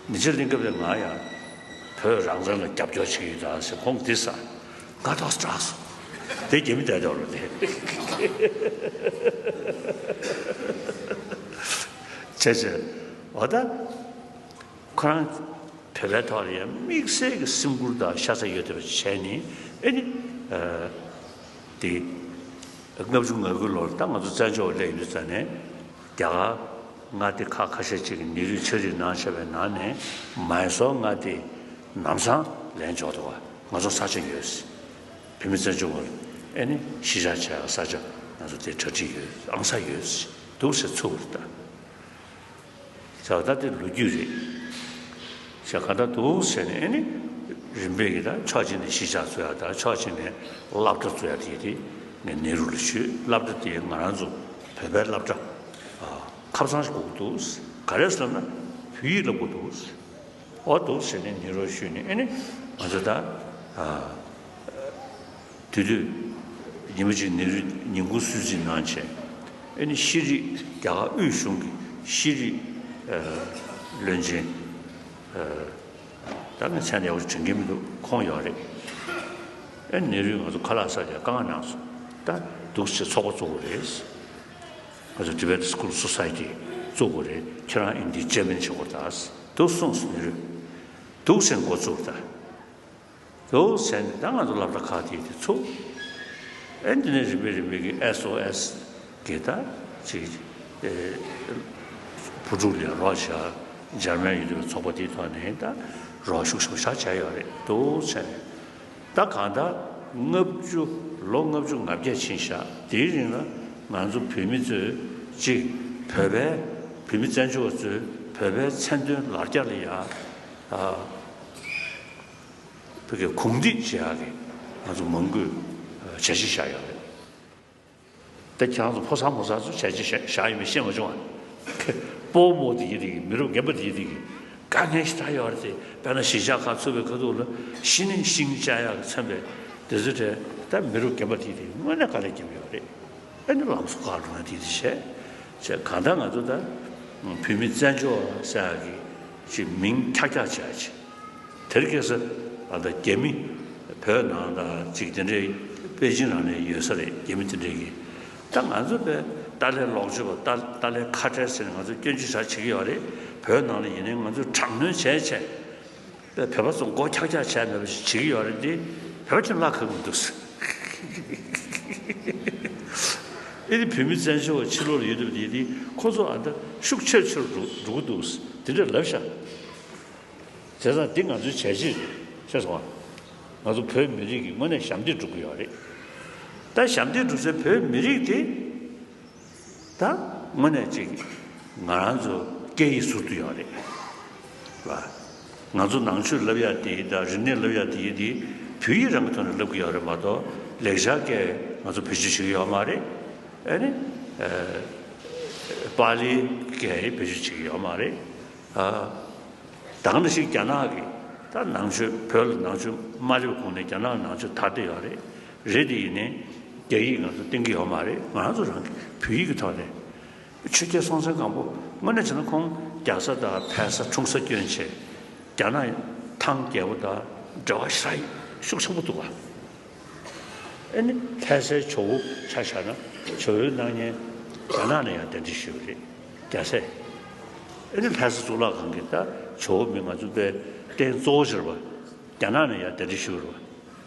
ནི་ཇ་ལིང་ག་པས་ང་ཡང་བོད་རང་བཙན་ལ་རྒྱབ་སྐྱོར་བྱེད་ཀྱི་ཡོད་ད་ཟེར་ཁོང་འདི་ས་ང་ཏོག་སྐྲག་སོང་། དེ་རྒྱ་མི་བསྡད་དོག་ལ་དེ་བྱས་བྱས། འོ་ད་ཁོ་རང་བོད་པའི་ཐོག་ལ་ཡང་དམིགས་བསལ་གྱི་སེམས་ཁུར་དང་ཤ་ཚ་ཡོད་བསྡད་པ་བྱས་ནས་ཨེ་ནི་དེ། ལྔ་བཅུ་ང་དགུ་ལོར་ད་ང་ཚོ་བཙན་བྱོལ་སླེབས་ཡོང་དུས་ཙ་ནས་རྒྱ་གར་མངའ་སྡེ་ཁག་ཁ་ཤས་ཅིག་གིས་ནེ་རུས་ཕྱག་བྲིས་གནང་བཞག་པའི་ནང་ནས་མའི་སོར་མངའ་སྡེ་ནམ་སང་ལེན་འཇོག་འདུག་བ། ང་ཚོ་ས་ཆ་ཡོད། བོད་མི་བཙན་བྱོལ་བ་ཨེ་ནི་གཞིས་ཆགས་བྱས་ས་ཆ་ང་ཚོ་དེ་གྲ་སྒྲིག་ཡོད། ཨང་གསར་ཡོད་འདུག་ཟེར་ཚུགས་པ་རེད་ད། ཟེར་བ་ད་དེ་ལོ་རྒྱུས་རེད། ཟེར་ག་ད་འདུག་ཟེར་ནས་ཨེ་ནི་རིམ་པས་ཀྱི་ད་ཕྱོགས་གཅིག་ནས་གཞིས་ཆགས་བཙུགས་ཡ་ད་ཕྱོགས་གཅིག་ནས་སློབ་གྲྭ་བཙུགས་ཡ་དེ་དེ་ངས་ནེ་རུ་ལ་ཞུས། སློབ་གྲྭ་དེ་ང་རང་ཚོ་བོད་པའི་སློབ་གྲྭ་ཨ་ཁབ་ཚང་ཞིག་དགོས་ཀྱི་འདུག་ག་རེ་ཟེར་ན་བོད་ཡིག་བསླབ་དགོས་འདུག་འོ་འདུག་ཟེར་ནས་ནེ་རུ་ཞུས་ནས་ཨེ་ནི་ང་ཚོ་ད་ཨ། དེ་དུས་ཉི་མ་གཅིག་ནེ་རུས་ཉིན་གུང་གསོལ་ཚིགས་གནང་བྱས། ཨེ་ནི་ཤེས་རིག་རྒྱ་གར་དབུས་གཞུང་གི་ཤེས་རིག་ཨ་བློན་ཆེན་ཨ་ད་ངས་མཚན་ཡག་པོ་དྲན་གྱི་མི་འདུག་ཁོང་ཡོད་རེད། ཨེ་ནི་ནེ་རུས་ང་ཚོ་ཁ་ལག་ཟ་རྒྱུ་དཀའ་ངལ་གནང་སོང་། ད་འདུག་སེ་ཚོགས་པ་བཙུགས་པ་རེད། ང་ཚོ་Tibet School Society བཙུགས་པ་རེད། ཁྱེད་རང་ཨིན་དི་ཇེ་མིན་བྱེད་དགོས་ད་འདུག་གསུངས་སོང་ནེ་རུས། འདུག་སེ་འགོ་བཙུགས་ད། འདུག་ཟེར་ནས་ད་ང་ཚོ་སློབ་གྲྭ་ཁག་དེ་དེ་ཚུགས། ཨེ་འདི་ནས་རིམ་པས་རིམ་པས་ཀྱི་ཨེས་ཨོ་ཨེས་གི་ད་ཅིག་ཨེ་བུ་ཕྲུག་ལ་རོགས་བྱ། འཇར་མན་ཡུལ་དུ་ཚོགས་པ་དེའི་ཐོག་ནས་ད་རོགས་ཤུགས་ཆེན་པོ་ཞེ་དྲག་བྱས་ཡོད་རེད། འདུག་ཟེར་ནས་ད་གང་ལྟར་ལྔ་བཅུ་ལོ་ལྔ་བཅུ་ང་བརྒྱད་ཕྱིན་བཞག་དེའི་རིང་ལ་ང་ཚོ་བོད་མི་ཚོས་ཅིག་བོད་པའི་བོད་མི་བཙན་བྱོལ་བ་ཚོས་བོད་པའི་མཚན་དོན་ལ་རྒྱ་ལ་ཡ་ཨ། བོད་ཀྱི་གུང་སྒྲིག་བྱེད་ཡག་གི་ང་ཚོ་མང་པོས་བྱས་རྗེས་བཞག་ཡོད་རེད། ད་ཁྱེད་རང་ཚོ་ཕོ་གསར་མོ་གསར་ཚོ་བྱས་རྗེས་བཞག་བཞག་ཡོད་མེད་ཤེས་མ་བྱུང་བ། སྤོ་བོ་མོ་དེ་ཡིན་དེ་གི་མི་རབས་རྒན་པ་དེ་ཡིན་དེ་གི་དཀའ་ངལ་ཞིག་ད་ཡོད་རེད་དེ། དཔེར་ན་གཞིས་ཆགས་ཁག་ཚུགས་པའི་ཁ་ཐུག་ལ་ཤི་ནས་ཤིང་བཅག་ཡག་གི་མཚོན་པའི་དེ་ཚོ་གྲས་ད་མི་རབས་རྒན་པ་དེ་ཡིན་དེ་དངོས་གནས་དཀའ་ལས་བརྒྱབ་ཡོད་རེད། ཨ་ནི་ལམ་སང་ག་རུ་ན་དེ་དེ་བྱས། བྱས་གང་ལྟར་ང་ཚོ་ད་བོད་མི་བཙན་བྱོལ་བ་ཟེར་ཡག་གི་ཅིག་མིང་ཁྱག་ཁྱག་བྱས་ཅིག་དེར་ཁེལ་ས་ཨ་ད་རྒྱ་མི་བོད་ནང་ད་ཅིག་དེ་འདྲའི་པེ་ཅིན་ནང་ནས་ཡོད་ས་རེད། རྒྱ་མི་དེ་འདྲའི་གི་ད་ང་ཚོ་བས་ཏཱ་ལའི་ལོག་སྤྱོད་པ་ཏཱ་ཏཱ་ལའི་ཁ་བྲལ་ཟེར་ནས་ང་ཚོ་སྐྱོན་བརྗོད་ཞེ་དྲག་བྱེད་ཀྱི་ཡོད་རེད། བོད་ནང་ལ་ཡིན་ནའི་ང་ཚོས་དྲག་གནོན་བྱས་བྱས། བོད་པ་ཚོ་མགོ་འཁྱག་འཁྱག་བྱས་མེད་པ་ཞིག་བྱེད་ཀྱི་ཡོད་རེད་དེ། བོད་པ་ཁྱོན་བླ་གབ་མི་འདུག་ཨེ་ནི་བོད་མི་བཙན་བྱོལ་བ་ཕྱི་ལོགས་ལ་ཡོད་དུས་དེ་དེ་ཁོ་ཚོ་ཨ་ད་ཤུགས་ཆེར་ཆེར་འགྲོ་འགྲོ་གི་འདུག་དེ་འདྲ་ལབ་ཤག་བྱས་ཙང་འདི་ང་ཚོའི་བྱས་རྗེས་རེད། ཤེས་སོང་ང་། ང་ཚོ་བོད་མི་རིགས་ཀྱི་དངོས་གནས་ཞབས་འདེགས་སྒྲུབ་ཀྱི་ཡོད་རེད། ད་ཞབས་འདེགས་སྒྲུབ་སའི་བོད་མི་རིགས་དེ། ད་དངོས་གནས་ཅིག་ང་རང་ཚོ་སྐད་ཡིག་ཟུར་དུ་ཡོད་རེད་བ། ང་ཚོ་ནང་ཆོས་བསླབ་ཡག་དེ་དང་རིག་གནས་བསླབ་ཡག་དེ་དེ་བོད་ཡིག་རང་གི་ཐོག་ནས་བསླབ་ཀྱི་ཡོད་རེད་མ་གཏོགས་ལེགས་སྦྱར་སྐད་ང་ཚོ་བེད་སྤྱོད་བྱེད་ཀྱི་ཡོད་མ་རེད། ཨ་ནི་ཨ་པཱ་ལིའི་སྐད་བེད་སྤྱོད་བྱེད་ཀྱི་ཡོད་མ་རེད། ཨ། ད་ག་ནང་བཞིན་རྒྱ་ནག་གི་ད་ནང་ཆོས་བོད་ལ་ནང་ཆོས་མ་སླེབས་གོང་ནས་རྒྱ་ནག་ནང་ཆོས་དར་བསྡད་ཡོད་རེད། རེད་དེ་ཡིན་ནའི་རྒྱ་ཡིག་ང་ཚོ་བསྟན་གྱི་ཡོད་མ་རེད། ང་རང་ཚོ་རང་གི་བོད་ཡིག་གི་ཐོག་ནས་ཆོས་བརྒྱུད་སྲོང་བཙན་སྒམ་པོ་དངོས་གནས་བྱས་ན་ཁོང་རྒྱ་བཟའ་དང་བལ་བཟའ་འཁྲུངས་ས་སྐྱོན་བྱས་རྒྱ་ནག་ཐང་རྒྱལ་པོ་དང་འབྲེལ་བ་ཞེ་དྲག་ཤུགས་ཆེན་པོ་འདུག་ག་ཨ་ནི་ལྷ་སའི་ཇོ་བོ་ཆ་བཞག་ན་ཇོ་བོའི་སྣང་བརྙན་རྒྱ་ནག་ནས་ཡང་གདན་འདྲེན་ཞུས་པ་རེད། རྒྱ་སྲས། ཨ་ནི་ལྷ་ས་གཙུག་ལག་ཁང་གི་ད་ཇོ་བོ་མི་ང་ཚོ་པའི་རྟེན་གཙོ་བོ་ཆེ་བ་རྒྱ་ནག་ནས་ཡང་གདན་འདྲེན་ཞུས་པ་རེད་བ།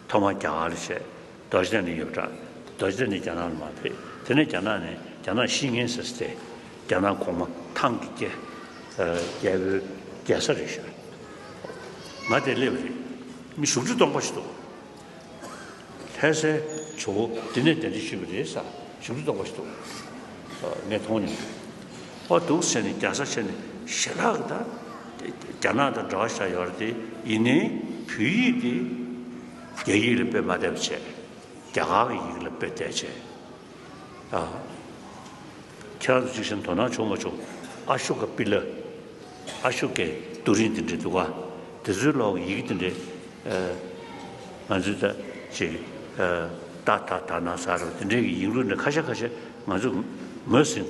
ཐོག་མར་རྒྱ་གར་ལ་བྱས། རྡོ་རྗེ་གདན་ནས་ཡོད་པ་འདྲ། རྡོ་རྗེ་གདན་ནས་རྒྱ་ནག་ལ་མར་ཕེབས། དེ་ནས་རྒྱ་ནག་ནས་རྒྱ་ནག་བཤེས་གཉེན་ཟེར་ས་དེ་རྒྱ་ནག་གོང་མ་ཐང་གི་རྒྱལ་རྒྱལ་པོའི་རྒྱལ་ས་རེད་ཤག་ང་དེར་སླེབས་པ་རེད། མི་བཞུགས་ཁྲི་སྟོང་པ་ཞིག་འདུག་ལྷ་སའི་ཇོ་བོ་འདི་ནས་གདན་འདྲེན་ཞུས་པ་རེད་ཟེར། བཞུགས་ཁྲི་སྟོང་པ་ཞིག་འདུག་ངས་མཐོང་མྱོང་། ཨོ་འདུག་ཟེར་ནས་རྒྱལ་ས་བྱས་ནས་ཞེ་དྲག་གི་ད་རྒྱ་ནག་དང་འབྲེལ་བ་བཞག་ཡོད་རེད་དེ། ཡིན་ནའི་བོད་ཡིག་དེ་རྒྱ་ཡིག་ལ་དཔེ་མ་བལྟས་པ་བྱས། རྒྱ་གར་གྱི་ཡིག་ལ་དཔེ་བལྟས་བྱས། ཨ། ཁྱེད་རང་ཚོ་གཅིག་བྱས་ན་དོ་སྣང་བྱུང་མ་བྱུང་། ཨ་ཤོ་ཀ་པི་ལ། ཨ་ཤོ་ཀའི་རྡོ་རིང་དེ་འདྲ་འདུག་ག་དེ་ཚོའི་ལོག་ཡི་གེ་དེ་འདྲ། ཨ། ང་ཚོས་ད་ཅིག་ཨ། ཏ་ཐ་ད་ན་ས་རུ་དེ་འདྲའི་གི་ཡིག་འབྲུ་འདྲ་ཁ་ཤས་ཁ་ཤས་ང་ཚོས་ངོས་ཟིན།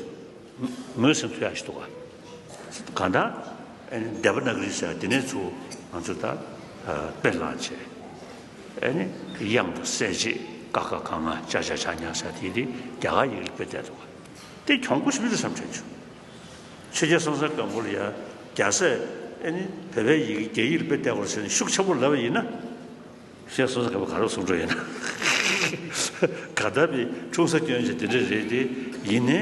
ངོས་ཟིན་ཐུབ་ཡག་ཞིག་འདུག་ག་གང་ལྟར་ཨ་ནི་དེ་བ་ན་ག་རི་ཟེར་དེ་ནས་ཚུར་ང་ཚོ་ད་ཨ། དཔེ་བླངས་བྱས། ཨ་ནི་དབྱངས་དང་གསལ་བྱེད་ཀ་ཁ་ག་ང་ཅ་ཆ་ཇ་ཉ་ཟེར་དེ་དེ་རྒྱ་གར་ཡིག་ལ་དཔེ་བལྟས་འདུག་ག་དེ་གྱོང་པོ་ཞིག་མི་འདུག་བསམ་དྲན་བྱུང་། ཆོས་རྒྱལ་སྲོང་བཙན་སྒམ་པོ་ལ་ཡ་རྒྱལ་སྲས་ཨ་ནི་བོད་པའི་ཡི་གེ་རྒྱ་ཡིག་ལ་དཔེ་བལྟས་དགོས་ཟེར་ནས་ཤུགས་ཆེན་པོ་ལབ་པ་ཡིན་ན། ཞེས་སོ་སོ་ག་པ་ག་རོ་གསུང་འགྲོ་ཡིན་ན། ག་ད་པའི་འཁྲུངས་ས་སྐྱོན་ཅིག་དེ་འདྲ་རེད་དེ། ཡིན་ནའི་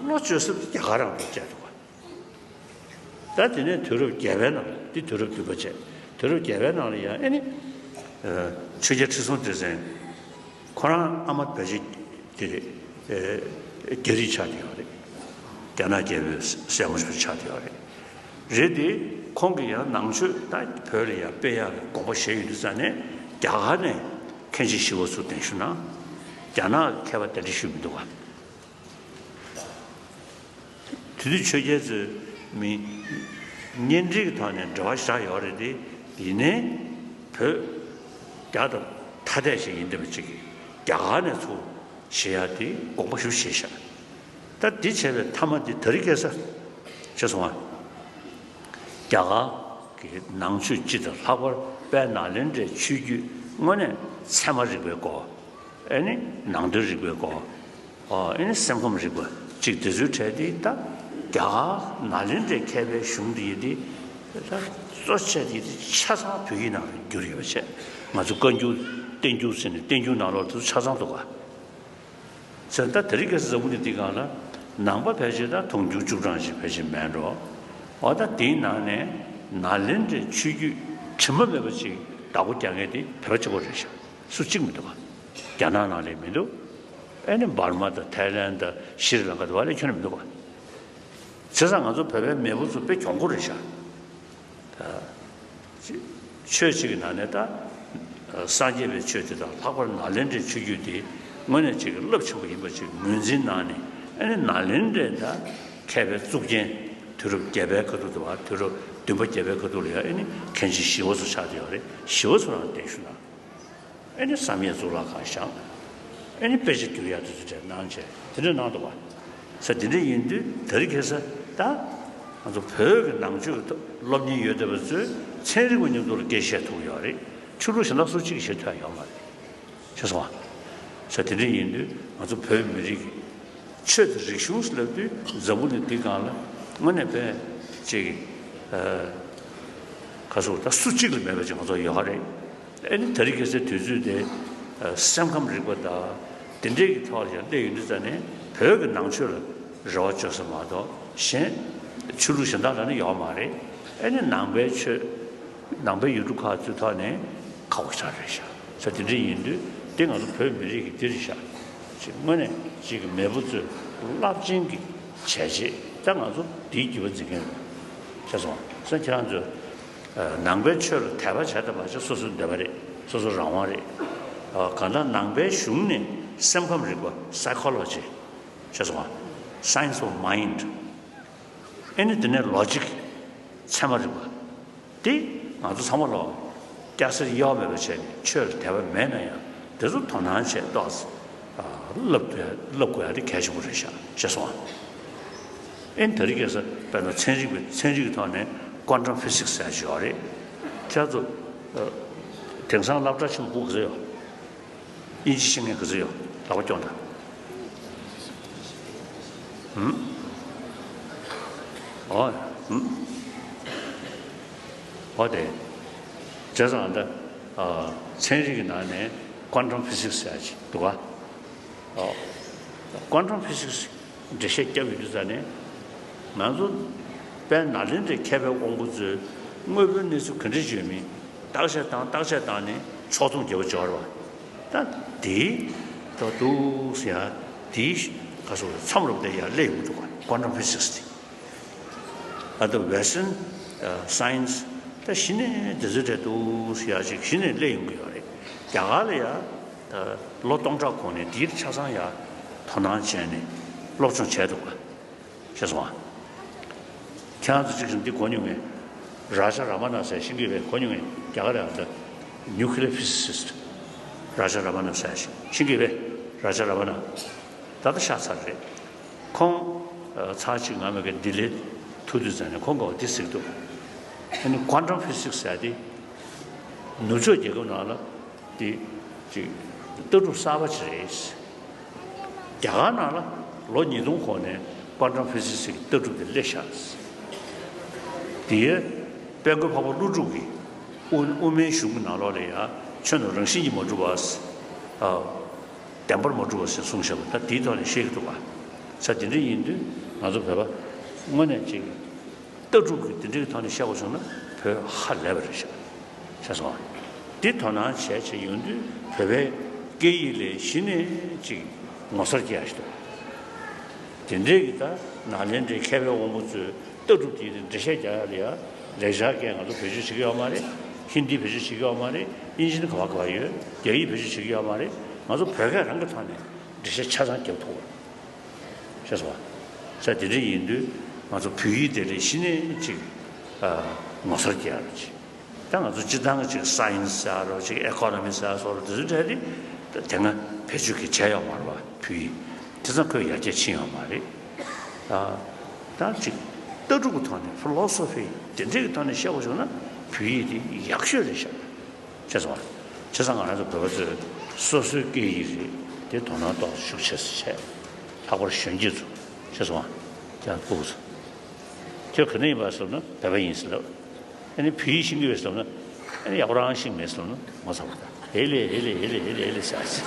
བློ་བཅོས་ས་དེ་རྒྱ་གར་རང་དུ་བཅད་འདུག་ག་ད་དེ་ནས་དུས་རབས་བརྒྱད་པའི་ནང་འདི་དུས་རབས་བདུན་པ་བཅད། དུས་རབས་བརྒྱད་པའི་ནང་ལ་ཡང་ཨེ་ནི། ཆོས་རྒྱལ་ཁྲི་སྲོང་ལྡེ་བཙན། ཁོ་རང་ཨ་མ་བོད་རྗེ་དེ་རེད། རྒྱ་རིགས་ཆགས་བསྡད་ཡོད་རེད། རྒྱ་ནག་རྒྱལ་པོའི་སྲས་མོ་ཞིག་ཆགས་བསྡད་ཡོད་རེད། རེད་དེ། ཁོང་གིས་ཡང་ནང་ཆོས་ད་བོད་ལ་ཡང་སྤེལ་ཡག་གི་དགོངས་པ་བཞེས་ཡོད་དུས་ཙང་ནས་རྒྱ་གར་ནས་མཁན་ཆེན་ཞི་བ་འཚོ་གདན་ཞུ་གནང་། རྒྱ་ནག་གི་མཁས་པ་གདན་འདྲེན་ཞུས་མི་འདུག་ག་དེ་དུས་ཆོས་རྒྱལ་ཚོས་མི་གཉེན་འབྲེལ་གྱི་ཐོག་ནས་འབྲེལ་བ་བཞག་ཡོད་རེད་དེ། ཡིན་ནའི་བོད་རྒྱ་དང་ཐ་དད་ཞིག་ཡིན་བསྡད་པ་ཅིག་གིས་རྒྱ་གར་ནས་ཚུར་བཞེས་ཡག་དེ་དགོངས་པ་ཞུ་བཞེས་ཤག་ད་འདི་བྱས་པའི་མཐའ་མ་འདི་དེ་རིང་ཁ་སང་བྱས་སོང་ང་། རྒྱ་གར་གྱི་ནང་ཆོས་སྤྱི་དང་ལྷག་པར་དཔལ་ནཱ་ལེནྡྲའི་ཆོས་བརྒྱུད་དངོས་གནས་ཚད་མ་རིག་པའི་སྐོར། ཨེ་ནི་ནང་དོན་རིག་པའི་སྐོར། ཨ། ཨེ་ནི་སེམས་ཁམས་རིག་པ་གཅིག་དེ་ཚོའི་གྲས་དེ་ད་རྒྱ་གར་ནཱ་ལེནྡྲའི་མཁས་པའི་གཞུང་དེ་ཡི་དེ་ད་གཙོ་ཆེ་དེ་དེ་ཆ་ཚང་བོད་ཡིག་ནང་ལ་བསྒྱུར་ཡོད་པ་བྱས། ང་ཚོ་བཀའ་འགྱུར་བསྟན་འགྱུར་ཟེར་ནས་བསྟན་འགྱུར་ནང་ལོགས་དེ་ཚོ་ཆ་ཚང་འདུག་ག་ཟེར། ད་དེ་རིང་ཁ་སང་འཛམ་བུ་གླིང་འདི་སྒང་ལ་ནང་པ་ཕལ་ཆེར་ད་དུང་ཕྱུར་བཅུ་གྲངས་ཤིག་ཕལ་ཆེར་མེད་འགྲོ། འོ་ད་དེའི་ནང་ནས་ནཱ་ལེནྡྲའི་ཆོས་བརྒྱུད་དྲི་མ་མེད་པ་ཅིག་བདག་པོ་རྒྱག་མཁན་དེ་བོད་པ་གཅིག་པོ་རེད་ཤག་སུ་གཅིག་མི་འདུག་ག་རྒྱ་ནག་ནང་ལ་མི་འདུག་ཨེ་ནི་འབར་མ་དང་ཐའི་ལན་དང་ཤྲི་ལང་ཀ་དུ་བ་ལས་ཁྱོན་ནས་མི་འདུག་ག་བྱས་ཙང་ང་ཚོ་བོད་པའི་མེས་པོ་ཚོ་དཔེ་གྱོང་པོ་རེད་ཤག་ཆོས་གཅིག་གི་ནང་ནས་ད་སངས་རྒྱས་པའི་ཆོས་དེ་དང་ལྷག་པར་ནཱ་ལེནྡྲའི་ཆོས་བརྒྱུད་དེ་དངོས་གནས་གཅིག་གི་རླབས་ཆེན་པོ་ཡིན་པ་ཅིག་ངོས་འཛིན་གནང་ནས། ཨེ་ནི་ནཱ་ལེནྡྲའི་ད་མཁས་པའི་གཙུག་རྒྱན་དུས་རབས་བརྒྱད་པའི་ཁ་ཐུག་དུ་བ་དུས་རབས་བདུན་པ་བརྒྱད་པའི་ཁ་ཐུག་ལ་ཡང་ཨེ་ནི་མཁན་ཆེན་ཞི་བ་འཚོ་ཆགས་བསྡད་ཡོད་རེད། ཞི་བ་འཚོ་རང་གདན་ཞུ་གནང་། ཨེ་ནི་བསམ་ཡས་གཙུག་ལག་ཁང་བཞེངས། ཨེ་ནི་དཔེ་ཆ་བསྒྱུར་ཡག་དེ་ཚོ་དེ་གནང་བྱས་དེ་འདྲ་གནང་འདུག་བ། ས་དེ་འདྲ་ཡིན་དུས་དེ་རིང་ཁ་སང་ད་ང་ཚོ་བོད་ཀྱི་ནང་ཆོས་ཀྱི་སློབ་གཉེར་ཡོད་བསྡད་པ་ཚོས་ཚན་རིག་པ་མཉམ་དུ་ལ་སྐད་བཤད་ཐུབ་ཀྱི་ཡོད་རེད། ཆོས་ལུགས་གཞན་དག་སུ་གཅིག་གིས་བཤད་ཐུབ་ཡ་ཡོད་མ་རེད། ཤེས་སོང་ང་། ས་དེ་འདྲ་ཡིན་དུས་ང་ཚོ་བོད་མི་རིགས་ཀྱི་ཆོས་དང་རིག་གཞུང་ཟེར་ལབ་དུས་འཛམ་བུ་གླིང་འདི་སྒང་ལ་དངོས་གནས་དཔེ་ཅིག་ཨ། ཁ་སོ་ད་སུ་གཅིག་ལ་མེད་པ་ཅིག་ང་ཚོ་ཡོད་རེད། ཨེ་ནི་དེ་རིང་ཁ་སང་དུས་ཚོད་དེ་སེམས་ཁམས་རིག་པ་དང་དེ་འདྲའི་གི་ཐོག་ལ་ཡང་སླེབས་ཡོང་དུས་ཙ་ནས་བོད་ཀྱི་ནང་ཆོས་ལ་རེ་བ་བཅོལ་ས་མ་གཏོགས་གཞན་ཆོས་ལུགས་གཞན་དག་ལ་ནི་ཡོད་མ་རེད། ཨེ་ནི་ནང་པའི་ཆོས། ནང་པའི་ཡུལ་གྲུ་ཁག་ཚོའི་ཐོག་ནས་ཁག་པོ་ཆགས་རེད་ཤག་ས་དེ་འདྲ་ཡིན་དུས་དེ་ང་ཚོ་བོད་མི་རིགས་ཀྱི་འདི་རེད་ཤག་ཅིག་དངོས་གནས་ཅིག་གི་མེས་པོ་ཚོས་རླབས་ཆེན་གྱི་བྱས་རྗེས་ད་ང་ཚོ་འདིའི་རྒྱུད་པ་འཛིན་མཁན་རེད། ཤེས་སོང་ང་། ས་ཁྱེད་རང་ཚོས་ནང་པའི་ཆོས་ལ་དད་པ་བྱས་དང་མ་བྱས་སོ་སོའི་འདོད་པ་རེད། སོ་སོའི་རང་དབང་རེད། གང་ལྟར་ནང་པའི་གཞུང་ནས་སེམས་ཁམས་རིག་པ་Psychology། ཤེས་སོང་ང་། Science of Mind། ཨེ་ནི་དེ་ནས་Logic། ཚད་མ་རིག་པ། དེ་ང་ཚོ་ཚང་མ་ལོ་སྐྱ་སེར་དབྱེ་བ་མེད་པ་བྱས་ནས་ཆོས་ལ་དད་པ་མེད་ན་ཡང་དེ་ཚོ་དོ་སྣང་བྱས་ཏོག་ཙམ་བསླབ་དགོས་བསླབ་དགོས་ཡ་དེ་གལ་ཆེན་པོ་རེད་ཤག་ཤེས་སོང་ང་། ཨེ་ནི་དེ་རིང་ཁ་སང་དཔེར་ན་ཚན་རིག་པའི་ཚན་རིག་གི་ཐོག་ནས་Quantum Physics་ཟེར་ཡ་ཅིག་ཡོད་རེད། ཁྱེད་ཚོ་དེང་སང་སློབ་གྲྭ་ཆེན་པོ་ག་ཚོད་ཡོད། དབྱིན་ཇི་ཤེས་མཁན་ག་ཚོད་ཡོད། ལག་པ་སྐྱོང་དང་། ཧུམ། ཨོ། ཧུམ། ཨོ་དེ། བྱས་ཙང་ད། ཨ། ཚན་རིག་གི་ནང་ནས་ ཀོན་ཊམ་ཕི་སིག་སི་ཟེར་ཡ་ཅིག་འདུག་ག་ཨོ། ཀོན་ཊམ་ཕི་སིག་སི་འགྲེལ་བཤད་བརྒྱབ་ཡོད་དུས་ཙ་ནས། ང་ཚོ་དཔལ་ནཱ་ལེནྡྲའི་མཁས་པའི་དབང་པོ་ཚོས་དངོས་པོའི་གནས་ཚུལ་ག་འདྲ་ཞིག་ཡོད་མིན་བརྟག་དཔྱད་བཏང་བརྟག་དཔྱད་བཏང་ནས་ཕྱོགས་མཚུངས་རྒྱབ་པ་འབྱོར་བ། ད་དེའི་ཐོག་ཏུ་ཟེར་ཡ་དེའི་ག་སོགས་མཚམས་རེ་བ་དེ་ཡར་སླེབས་ཡོང་གི་འདུག་ག་ཀོན་ཊམ་ཕི་སིག་སི་དེ། ཨ་ད་Western science ད་གཞི་ནས་དེ་ཚོའི་གྲས་འདུག་ཟེར་ཡ་ཅིག་གཞི་ནས་སླེབས་ཡོང་གི་ཡོད་རེད། རྒྱ་གར་ལ་ཡ་ད་ལོ་སྟོང་ཕྲག་གོང་ནས་འདིར་ཆ་ཚང་ཡ་དོ་སྣང་བྱས་ནས་སློབ་སྦྱོང་བྱས་འདུག་ག་ཤེས་སོང་ཨ། ཁྱེད་རང་ཚོ་ཅིག་འདི་གོ་མྱོང་ངས། རཱ་ཇ་ར་མ་ན་ཟེར་ཤེས་ཀྱི་རེད་པས། གོ་མྱོང་ངས། རྒྱ་གར་ལ་ཡ་ད་nuclear physicist རཱ་ཇ་ར་མ་ན་ཟེར་ཤེས་ཀྱི་རེད་པས། རཱ་ཇ་ར་མ་ན་ད་ལྟ་ཤག་ཚར་རེད། ཁོང་ཚར་གཅིག་ང་མེ་གི་ལྡི་ལི་ཐུག་དུས་ཙམ་ནས་ཁོང་གིས་འདི་ཟེར་གྱི་འདུག་ཨ་ནི་ཀོན་ཊམ་ཕི་སིག་སི་ཟེར་དེ་ནུབ་ཕྱོགས་རྒྱལ་ཁབ་ནང་ལ་དེ་ཅིག་ལྟ་གྲུབ་གསར་པ་ཅིག་རེད། རྒྱ་གར་ནང་ལ་ལོ་ཉིས་སྟོང་གོང་ནས་ཀོན་ཊམ་ཕི་སིག་སི་གི་ལྟ་གྲུབ་དེ་སླེབས་ཤག་དེ་དཔལ་མགོན་འཕགས་པ་ཀླུ་སྒྲུབ་ཀྱིས་དབུ་དབུ་མའི་གཞུང་གི་ནང་ལོགས་ལ་ཡ་ཆོས་རྣམས་རང་བཞིན་གྱིས་མ་གྲུབ་པ། བདེན་པར་མ་གྲུབ་པ་ཞེས་གསུངས་བཞག་པ་ད་དེའི་ཐོག་ནས་བཤད་ཀྱི་འདུག་ག་ས་དེ་འདྲ་ཡིན་དུས་ང་ཚོ་བོད་པ་དངོས་གནས་ཅིག་ལྟ་གྲུབ་ཀྱི་དེ་འདྲའི་ཐོག་ནས་བཤད་པ་བྱུང་ན་བོད་ཧ་ལས་པ་རེད་ཤག་ཤེས་སོང་ཨ། འདི་དོ་སྣང་བྱས་བྱས་ཡོང་དུས་བོད་པའི་སྐད་ཡིག་ལ་གཞི་ནས་ཅིག་ངོ་མཚར་སྐྱེ་ཡ་ཞིག་འདུག་དེ་འདྲའི་གི་ད་ནཱ་ལེནྡྲའི་མཁས་པའི་དབང་པོ་ཚོས་ལྟ་གྲུབ་དེའི་འགྲེལ་བཤད་རྒྱག་ཡ་ལ་ཡ་ལེགས་སྦྱར་སྐད་ང་ཚོ་བེད་སྤྱོད་བྱེད་ཀྱི་ཡོད་མ་རེད། ཧིན་དི་བེད་སྤྱོད་བྱེད་ཀྱི་ཡོད་མ་རེད། དབྱིན་ཇི་ནི་ག་བ་ག་བ་ཡོད། རྒྱ་ཡིག་བེད་སྤྱོད་བྱེད་ཀྱི་ཡོད་མ་རེད། ང་ཚོ་བོད་སྐད་རང་གི་ཐོག་ནས་འགྲེལ་བཤད་ཆ་ཚང་རྒྱབ་ཐུབ་པ་ཤེས་སོང་བ། ས་དེ་འདྲ་ཡིན་དུས་ང་ཚོ་བོད་ཡིག་དེ་ལ་གཞི་ནས་ཅིག་ཨ་ངོ་མཚར་སྐྱེ་ཡ་རེད་ཅིག་ད་ང་ཚོ་སྤྱིར་བཏང་གི་ཅིག་སའེན་སི་ཟེར་རོ་ཅིག་ཨེ་ཀོ་ནོ་མི་ཟེར་སོགས་རོ་དེ་ཚོའི་གྲས་དེ་དེ་སྔ་བེད་སྤྱོད་ཀྱི་བྱས་ཡོད་མ་རེད་བ། བོད་ཡིག་དེ་ཚང་ཁོས་ཡར་རྒྱས་ཕྱིན་ཡོད་མ་རེད། ད་ད་ཅིག་ལྟ་གྲུབ་ཀྱི་ཐོག་ནས་ཕི་ལོ་སོ་ཕི་དེ་འདྲའི་གི་ཐོག་ནས་བཤད་པ་བྱུང་ན་བོད་ཡིག་དེ་ཡག་ཤོས་རེད་ཤག་ཤེས་སོང་བ། བྱས་ཙང་ང་རང་ཚོ་བོད་པ་ཚོས་སོ་སོའི་སྐད་ཡིག་རེད་དེ་དོ་སྣང་ཏོག་ཙམ་ཤུགས་ཆེ་ཙམ་བྱས། ལྷག་པར་གཞོན་སྐྱེས་ཚོ་ཤེས་སོང་བ། ཀྱང་སྤུ་གུ་ཚོ་ཁྱོད་ག་ནས་ཡིན་པ་ཟེར་ན་བོད་པ་ཡིན་ཟེར་ལབ། ཨ་ནི་བོད་ཡིག་ཤེས་ཀྱི་ཡོད་ཟེར་ན་ཨ་ནི་ཡག་པོ་རང་ཤེས་མེད་ཟེར་ན་ངོ་ཚ་བ་དང་ཧེ་ལེ་ཧེ་ལེ་ཧེ་ལེ་ཧེ་ལེ་ཧེ་ལེ་ཟེར། བྱས་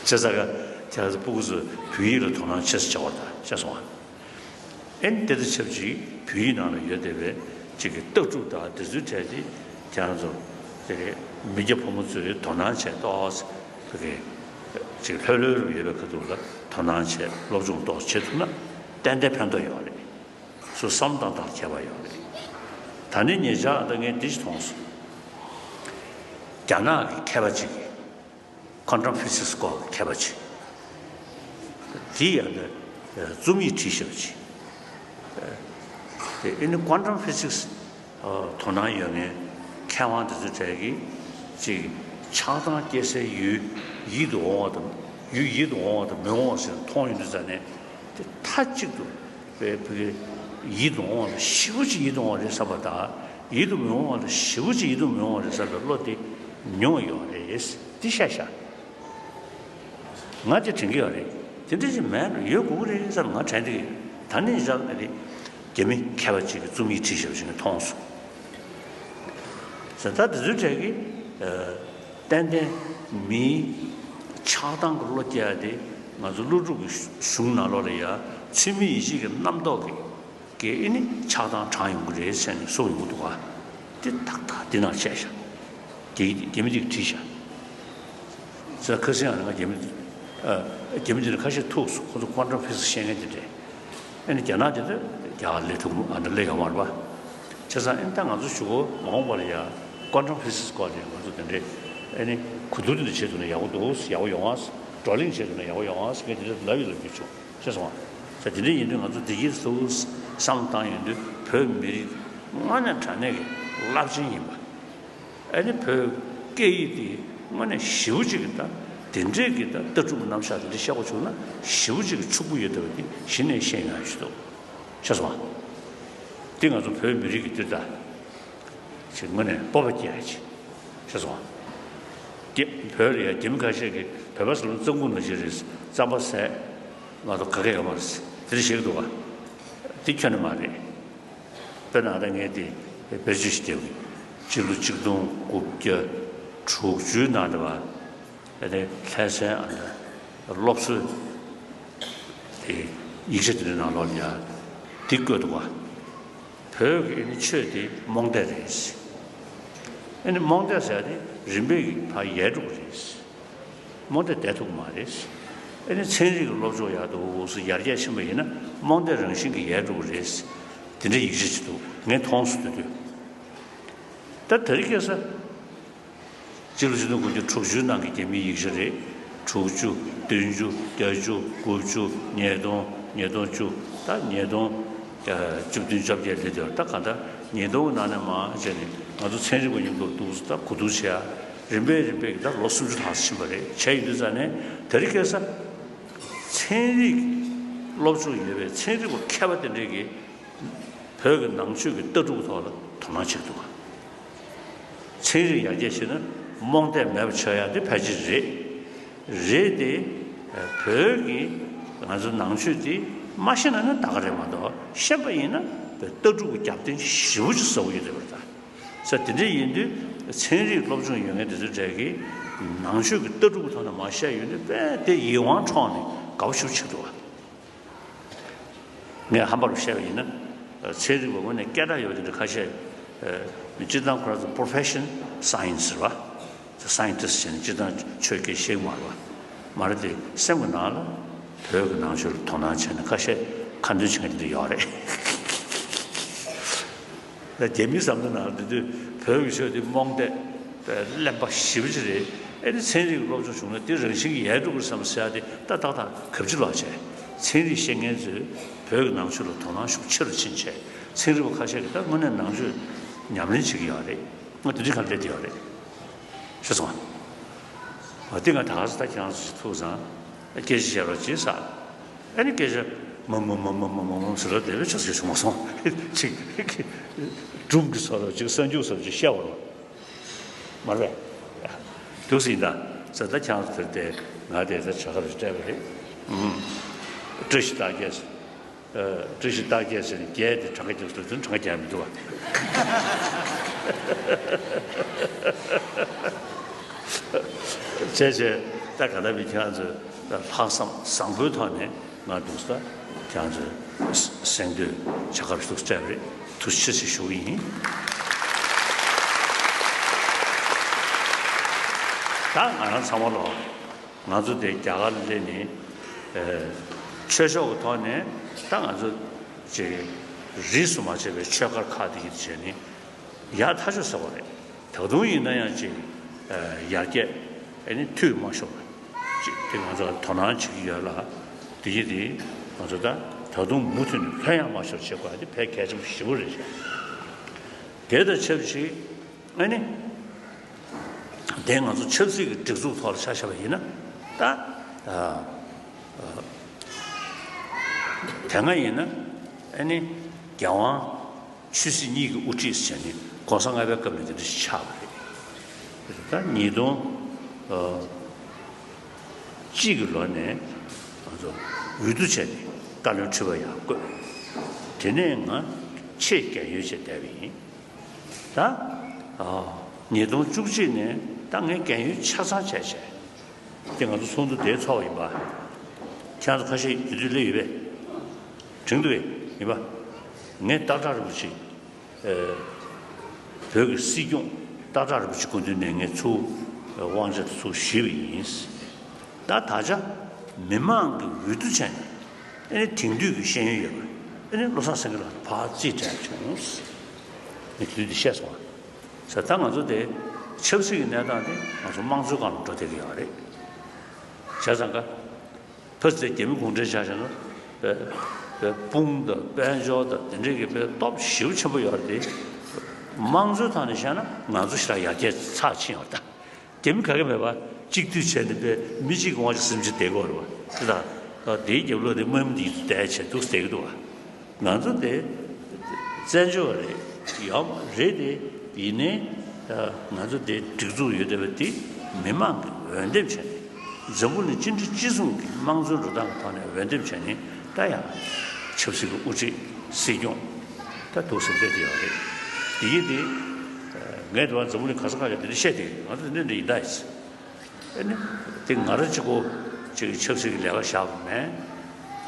ཙང་ཀྱང་ཁྱེད་ཚོ་སྤུ་གུ་ཚོས་བོད་ཡིག་ལ་དོ་སྣང་ཆེ་ཙམ་བྱ་བ་དང་ཤེས་སོང་བ། ཨེ་ནི་དེ་དང་ཆབས་ཅིག་བོད་ཡིག་ནང་ལ་ཡོད་བསྡད་པའི་ཅིག་གི་ལྟ་གྲུབ་དང་དེ་ཚོའི་གྲས་དེ་ཁྱེད་རང་ཚོ་དེ་གའི་མི་སྐྱ་ཕོ་མོ་ཚོས་དོ་སྣང་བྱས་ཏོག་ཙམ་དེ་གའི་ཅིག་ལྷོད་ལྷོད་རུ་ཡོད་པའི་ཁ་ཐུག་ལ་དོ་སྣང་བྱས་སློབ་སྦྱོང་ཏོག་ཙམ་བྱེད་ཐུབ་ན་ཏན་ཏན་ཕན་ཐོགས་ཡོད་རེད། སུ་བསམ་སྟངས་དང་ཁྱད་པར་ཡོད་རེད། ད་ནི་ཉེ་ཆར་ད་ངས་འདི་ཞིག་མཐོང་སོང་། རྒྱ་ནག་གི་མཁས་པ་ཅིག་གིས། ཀོན་ཊམ་ཕི་སིག་སི་སྐོར་གྱི་མཁས་པ་ཅིག་དེའི་ཡང་ན་རྩོམ་ཡིག་བྲིས་བཞག་པ་ཅིག་དེ་ཨེ་ནི་ཀོན་ཊམ་ཕི་སིག་སི་དོ་སྣང་ཡོད་མཁན་མཁས་དབང་དེ་ཚོའི་གྲས་ཀྱིས་ཅིག་ཆགས་སྡང་སྐྱེ་སའི་ཡུལ་ཡིད་དུ་འོང་བ་དང་ཡུལ་ཡིད་དུ་འོང་བ་དང་མི་འོང་བ་ཟེར་མཐོང་ཡོང་དུས་ཙ་ནས་དེ་མཐའ་གཅིག་ཏུ་པའི་བུ་གའི་ཡིད་དུ་འོང་བ་ལ་ཞེ་པོ་ཅིག་ཡིད་དུ་འོང་བ་རེད་བསམ་པ་དང་ཡིད་དུ་མི་འོང་བ་ལ་ཞེ་པོ་ཅིག་ཡིད་དུ་མི་འོང་བ་རེད་བསམ་པའི་བློ་དེ་མྱོང་ཡོང་བ་རེད། འདི་ཤ་ཤ། ང་དེ་དྲན་གྱི་ཡོད་རེད། དེ་འདྲ་ཞིག་མེད་ཡོད་དགོས་ཀྱི་རེད་བསམ་ང་དྲན་གྱི་ཡོད། ད་ནི་ཡག་ནི་རེད། རྒྱ་མི་མཁས་པ་ཅིག་གིས་རྩོམ་ཡིག་བྲིས་བཞག་པ་ཞིག་ངས་མཐོང་སོང་། ཟེར་ད་དེ་ཚོའི་གྲས་ཀྱིས་ཏན་ཏན་མིའི་ཆགས་སྡང་གི་བློ་སྐྱེ་ཡ་དེ་ང་ཚོ་ཀླུ་སྒྲུབ་ཀྱི་གཞུང་ནང་ལོགས་ལ་ཡ་ཚུལ་མིན་ཡིད་བྱེད་ཀྱི་རྣམ་རྟོག་གི་གི་ཨེ་ནི་ཆགས་སྡང་དྲངས་ཡོང་གི་རེད་ཟེར་ནས་གསུངས་ཡོང་གི་འདུག་ག་དེ་ཏག་ཏག་འདི་ནང་བཤད་ཤག་དེ་རྒྱ་མི་དེ་གིས་བྲིས་ཤག་ཟེར་ཁ་སང་ང་རྒྱ་མི་ཨ་རྒྱ་མི་དེ་ནས་ཁ་ཤས་ཐུག་སོང་། ཁོ་ཚོ་ཀོན་ཊམ་ཕི་སིག་སི་ཤེས་མཁན་དེ་འདྲས། ཨེ་ནི་རྒྱ་ནག་དེ་ཚོ་རྒྱ་གར་སླེབས་ཐུབ་ཨ་འདྲ་སླེབས་ཡོད་མ་རེད་པ། བྱས་ཙང་ཨེ་ནི་ད་ང་ཚོ་གཞུག་གུ་མ་འོངས་པ་ལ་ཡ་ཀོན་ཊམ་ཕི་སིག་སི་སྐོར་ལ་ང་ཚོ་དེ་འདྲས་ཨེ་ནི་གོ་བསྡུར་དེ་འདྲ་བྱེད་ཐུབ་ན་ཡག་པོ་འདུག་ཡག་པོ་ཡོང་ཨ། བགྲོ་གླེང་བྱེད་ཐུབ་ན་ཡག་པོ་ཡོང་ཨ་ཟེར་མཁན་དེ་འདྲ་ལབ་ཡོད་ལབ་རྒྱུ་བྱུང་། ཤེས་སོང་ང་། ས་དེ་འདྲ་ཡིན་དུས་ང་ཚོ་བདེ་སྐྱིད་སོགས་བསམ་བློ་བཏང་ཡོང་དུས་བོད་མི་རིགས་དངོས་གནས་དྲང་གནས་ཀྱི་རླབས་ཆེན་ཡིན་པ། ཨ་ནི་བོད་སྐད་ཡིག་དེ་དངོས་གནས་ཞེ་པོ་ཅིག་གི་ད་དེ་འདྲས་ཀྱི་ད་ལྟ་གྲུབ་རྣམ་གཞག་དེ་འདྲ་བཤད་དགོས་བྱུང་ན་ཞེ་པོ་ཅིག་གི་ཕྱུག་པོ་ཡོད་བསྡད་པ་དེ་གཞི་ནས་ཤེས་ཡོང་ཞིག་འདུག་ཤེས་སོང་ང་། དེ་ང་ཚོ་བོད་མི་རིགས་ཀྱི་འདི་ད། ཅིག་དངོས་གནས་སྤོབས་པ་སྐྱེ་ཡ་ཅིག་ཤེས་སོང་། དེ་བོད་ལ་ཡ་རྒྱ་མི་ཁ་ཤས་ཀྱིས་བོད་པ་ཟེར་ན་གཙང་ཁུག་ནང་བཞིན་རེད། རྩམ་པ་ཟས་མ་གཏོགས་ག་གེ་ཡོད་མ་རེད་དེ་འདྲ་བཤད་ཀྱི་འདུག་ག་དེ་ཁྱོན་ནས་མ་རེད། དཔེར་ན་ད་ངས་དེ་བེད་སྤྱོད་ཞིག་རྒྱབ་ཀྱི་ སྤྱི་ལོ་ཆིག་སྟོང་དགུ་བརྒྱ་དྲུག་ཅུའི་ནང་དུ་བ། ཨ་ནི་ལྷ་སའི་ཨ་ནི་སློབ་གསོའི་དེ་ཡིག་ཆ་དེ་འདྲའི་ནང་ལོགས་ལ་ཡ་འདི་བཀོད་འདུག་བ། བོད་ཀྱི་ཨ་ནི་ཆོས་དེ་རྨོངས་དད་རེད། ཨ་ནི་རྨོངས་དད་ཟེར་ཡ་དེ་རིམ་པས་ཕར་ཡལ་འགྲོ་གི་རེད། རྨོངས་དད་བསྡད་ཐུབ་ཀྱི་མ་རེད། ཨ་ནི་ཚན་རིག་གི་སློབ་སྦྱོང་ཡག་ཏུ་ཡར་རྒྱས་ཕྱིན་པ་ཡིན་ན་རྨོངས་དད་རང་བཞིན་གྱིས་ཡལ་འགྲོ་གི་རེད། དེ་འདྲའི་ཡིག་ཆ་ཅིག་འདུག་ངས་མཐོང་སོང་། དེ་དུས་ད་དེ་རིང་ཁ་སང་སྤྱི་ལོ་ཆིག་སྟོང་དགུ་བརྒྱ་དྲུག་ཅུའི་ནང་གི་རྒྱ་མིའི་ཡིག་ཆ་རེད། དྲུག་ཅུ། བདུན་ཅུ། བརྒྱད་ཅུ། དགུ་བཅུ། ཉིས་སྟོང་། ཉིས་སྟོང་བཅུ། ད་ཉིས་སྟོང་བཅུ་བདུན། བཅོ་བརྒྱད་སླེབས་དུས་ད་ག་འདྲ་ཉིས་སྟོང་གི་ནང་ནས་མར་བྱས་ནས་ང་ཚོ་ཚན་རིག་པ་མཉམ་དུ་འདུག་ད་གོ་བསྡུར་བྱས། རིམ་པས་རིམ་པས་ཀྱི་ད་ལོ་སུམ་ཅུ་ལྷག་ཙམ་ཕྱིན་པ་རེད། བྱས་ཡོད་དུས་ཙང་ནས་དེ་རིང་ཁ་སང་ཚན་རིག་སློབ་སྦྱོང་ཡོད་པའི་ཚན་རིག་པ་མཁས་པ་དེ་འདྲས་ཀྱིས་བོད་ཀྱི་ནང་ཆོས་ཀྱི་ལྟ་གྲུབ་ཐོག་ལ་དོ་སྣང་བྱེད་ཀྱི་འདུག་ག་ཚན་རིག་ཡར་རྒྱས་ཕྱིན་ན་རྨོངས་དད་མེད་པ་ཆགས་ཡག་དེ་ཕལ་ཆེར་རེད། རེད་དེ། བོད་ཀྱི་ང་ཚོ་ནང་ཆོས་དེ་མ་ཤེས་ན་ནི་ད་ག་རེད་མ་གཏོགས་ཤེས་པ་ཡིན་ན་བོད་ལྟ་གྲུབ་ཀྱི་རྒྱབ་རྟེན་ཞེ་པོ་ཅིག་ཟབ་པོ་ཡོད་རེད་པ། ད་ས་དེ་འདྲ་ཡིན་དུས་ཚན་རིག་སློབ་སྦྱོང་ཡོད་མཁན་དེ་ཚོའི་གྲས་ཀྱིས་ནང་ཆོས་ཀྱི་ལྟ་གྲུབ་ཀྱི་ཐོག་ནས་མ་བཤད་ཡོད་ན་དཔེ་དེ་ཡིད་དབང་འཕྲོག་ནས་དགའ་པོ་ཞེ་པོ་ཅིག་འདུག་ག་ངས་ཧམ་པ་རུ་བཤད་པ་ཡིན་ན། ཚན་རིག་པ་ངོས་ནས་སྐད་གྲགས་ཡོད་པ་དེ་འདྲ་ཁ་ཤས། སྤྱིར་བཏང་ཁོ་རང་ཚོ་profession science ཟེར་བ། scientist ཟེར་ནས་སྤྱིར་བཏང་ཆོས་སྐད་བཤད་ཀྱི་མ་རེད་བ། མ་རེད་དེ་སེམས་ཀྱི་ནང་ལ་བོད་ཀྱི་ནང་ཆོས་ལ་དོ་སྣང་བྱས་ནས་ཁ་ཤས་ཁ་འདོན་བྱེད་མཁན་དེ་འདྲ་ཡོད་རེད། རྒྱ་མིའི་བསམ་བློ་ནང་ལ་དེ་དུས་བོད་ཀྱི་ཆོས་དེ་རྨོངས་དད་གླེན་པ་ཞེ་པོ་ཅིག་རེད། ཨེ་ནི་ཚན་རིག་སློབ་སྦྱོང་བྱུང་ན་དེ་རང་བཞིན་གྱིས་ཡལ་འགྲོ་གི་རེད་བསམ་ཟེར་ཡ་དེ་ད་ཏག་ཏག་གབ་ཕྱི་ལོག་བྱས། ཚན་རིག་ཤེས་མཁན་ཚོས་བོད་ཀྱི་ནང་ཆོས་ལ་དོ་སྣང་ཤུགས་ཆེ་རུ་ཕྱིན་བྱས། ཚན་རིག་པ་ཁ་ཤས་ཀྱིས་ད་དངོས་གནས་ནང་ཆོས་ཉམས་ལེན་བྱེད་ཀྱི་ཡོད་རེད། ང་དེ་འདྲའི་ཁ་སླེབས་བསྡད་ཡོད་རེད། ཤེས་སོང་ང་། འདི་ང་ད་ག་ས་ད་ཁྱེད་རང་ཚོ་ཐུག་ཙང་སྐད་ཆ་བཤད་རོགས་བྱེད་ས། ཨ་ནི་སྐད་ཆ་མ་མ་མ་མ་མ་མ་མ་ཟེར་ལ་དེ་བས་ཆོག་ཆོག་བྱུང་མ་སོང་། ཅིག་སྒྲུང་གི་བཟོ་འདྲ་ཅིག་གསར་འགྱུར་བཟོ་འདྲ་ཅིག་བཤད་པ་རོགས། མ་རེད། འདུག་སེ་ཡིན་ད། ས་ད་ཁྱེད་རང་ཚོ་དེར་བལྟས་ང་དེ་ད་བྱ་དགའ་རེ་སྤྲད་པ་རེད། ཨུམ། བཀྲ་ཤིས་རྟགས་བརྒྱད། ཨ། བཀྲ་ཤིས་རྟགས་བརྒྱད་ཟེར་ནས་བརྒྱད་དེ་གྲངས་ཀ་རྒྱག་སོང་དུས་གྲངས་ཀ་རྒྱག་མི་འདུག་བ། བྱས་བྱས་ད་ག་ད་བི་ཁྱེད་རང་ཚོས་ལྷག་བསམ་བཟང་པོའི་ཐོག་ནས་ང་འདུག་ས་ཁྱེད་རང་ཚོས་གཟེངས་བསྟོད་བྱ་དགའ་ཞིག་སྤྲད་པ་རེད། ཐུགས་རྗེ་ཆེ་ཞུ་གི་ཡིན། ད་ང་རང་ཚང་མ་ལོ། ང་ཚོ་དེ་རྒྱ་གར་ལ་སླེབས་ནས། ཨེ། ཆོས་ཕྱོགས་ཀྱི་ཐོག་ནས་ད་ང་ཚོ་ཅིག་རིས་སུ་མ་ཆད་པའི་ཆོས་སྒར་ཁག་དེ་ཡིན་བྱས་ནས་ཡག་ཐག་ཆོད་ཟེར་བ་རེད། ད་དུང་ཡིན་ན་ཡང་ཅིག་ཨེ། ཡར་རྒྱས་ཨེ་ནི་མཐུད་མ་ཤོར་བ་ཅིག་དེ་ང་ཚོ་དོ་སྣང་བྱེད་ཀྱི་ཡོད་ལ། དེ་ཡིན་དེ་ང་ཚོ་ད་ད་དུང་མུ་མཐུད་ནས་ལྷོད་ཡངས་མ་ཤོར་བྱེད་དགོས་ཡ་དེ་དཔེ་གལ་ཆེན་པོ་ཞེ་པོ་རེད། དེ་དང་ཆབས་ཅིག་ཨ་ནི། དེ་ང་ཚོ་ཆབ་སྲིད་ཀྱི་སྒྲིག་འཛུགས་ཐོག་ལ་ཆ་བཞག་པ་ཡིན་ན། ད། ཨ། ཨ། དེ་སྔ་ཡིན་ན། ཨ་ནི། རྒྱལ་དབང་ཆོས་སྲིད་གཉིས་ཀྱི་དབུ་ཁྲིད་ཟེར་ནས་གོང་ས་ལྔ་པའི་སྐབས་ནས་དེ་འདྲ་ཞིག་ཆགས་པ་རེད། ད་ཉིས་སྟོང་། ཨ། གཅིག་གི་ལོ་ནས་ང་ཚོ་འོས་བསྡུ་བྱས་ནས་བཀའ་བློན་ཁྲི་པ་ཡར་བསྐོས། དེ་ནས་ང་ཆེས་རྒན་ཡོལ་བྱས་བསྡད་པ་ཡིན། ད། ཨ། ཉིས་སྟོང་བཅུ་གཅིག་ནས་ད་ངས་རྒན་ཡོལ་ཆ་ཚང་བྱས་བྱས། དེ་ང་ཚོ་ཚོགས་འདུ་དེའི་ཚོགས་པ་ཡིན་པ། ཁྱེད་ཚོ་ཁ་ཤས་དེ་དུས་སླེབས་ཡོད་པས། དྲན་འདུག་གས། ཡིན་པ། ངས་སྟག་བྲག་རིན་པོ་ཆེ། ཨ། བོད་ཀྱི་སྲིད་སྐྱོང་སྟག་བྲག་རིན་པོ་ཆེ་སྐུ་མདུན་ནས་ངས་ཚུར་དབང་ཆ་དེ་ཚུར་ཞུས་པ་ཡིན། ད་ད་ཆ་མི་མང་གི་འོས་བསྡུ་བྱས་ནས་ཨ་ནི་དེང་དུས་ཀྱི་ཤེས་ཡོན་ཡོད་པ་ཨ་ནི་བློ་བཟང་སེང་གེ་ལགས་ལ་ཕར་རྩིས་སྤྲད་བྱུང་། ངས་དེ་དུས་འདི་བཤད་སོང་བ། ད་ང་ཚོ་དེ་ཆབ་སྲིད་ཀྱི་གནས་སྟངས་དེ་ང་ཚོ་དམངས་གཙོའི་སྒང་ལ་འགྲོ་བསྡད་ཀྱི་ཡོད་རེད། བྱས་ཙང་ཀ་ཕ་ཚེ་རྒྱ་མི་གུང་ཁྲན་ཆ་བཞག་ན་དཔེ་དཔེ་དཔུང་དང་དཔལ་འབྱོར་དང་དེ་འདྲའི་གི་དཔེ་སྟོབས་ཞེ་པོ་ཆེན་པོ་ཡོད་རེད་དེ། དམངས་གཙོའི་ཐོག་ནས་བཤད་ན་ང་ཚོ་ཞེ་དྲག་ཡར་རྒྱས་ཚགས་ཕྱིན་ཡོད་རེད་ད། རྒྱ་མི་ག་གེ་མེད་པ་གཅིག་སྡུད་བྱས་ནས་དཔེ་མི་གཅིག་གི་དབང་ཆ་སེམས་ཅན་བསྡད་ཀྱི་ཡོད་རེད་བ། དེ་དང་དེའི་རྒྱབ་ལོགས་དེ་དམག་མི་དེ་ཚོ་བསྡད་བྱས་འདུག་བསྡད་ཀྱི་འདུག་བ། ང་ཚོ་དེ་བཙན་བྱོལ་བ་རེད་ཡོད་མ་རེད་དེ། ཡིན་ནའི་ང་ཚོ་དེ་སྒྲིག་འཛུགས་ཡོད་བསྡད་པ་དེ་མི་མང་གི་འོས་འདེམས་བྱས་ནས་འཛམ་བུ་གླིང་སྤྱི་འཐུས་སྤྱི་གསུམ་གྱི་དམངས་གཙོའི་འགྲོ་སྟངས་ཀྱི་ཐོག་ནས་འོས་འདེམས་བྱས་ནས་ད་ཡང་ཆབ་སྲིད་ཀྱི་དབུ་ཁྲིད་སྲིད་སྐྱོང་ད་འདུག་སེ་སླེབས་བསྡད་ཡོད་རེད། དེ་ཡིན་དེ། ངས་དེ་བ་འཛམ་བུ་གླིང་ག་ས་ག་ལ་དེ་འདྲ་བཤད་དེ་ང་ཚོ་དེ་འདྲ་འདྲ་ཡིན་ད་ཡིན། ཨེ་ནི། དེ་ང་རང་གཅིག་པོ་ཅིག་ཆབ་སྲིད་ཀྱི་ལས་ཀ་བཞག་པ་མེད།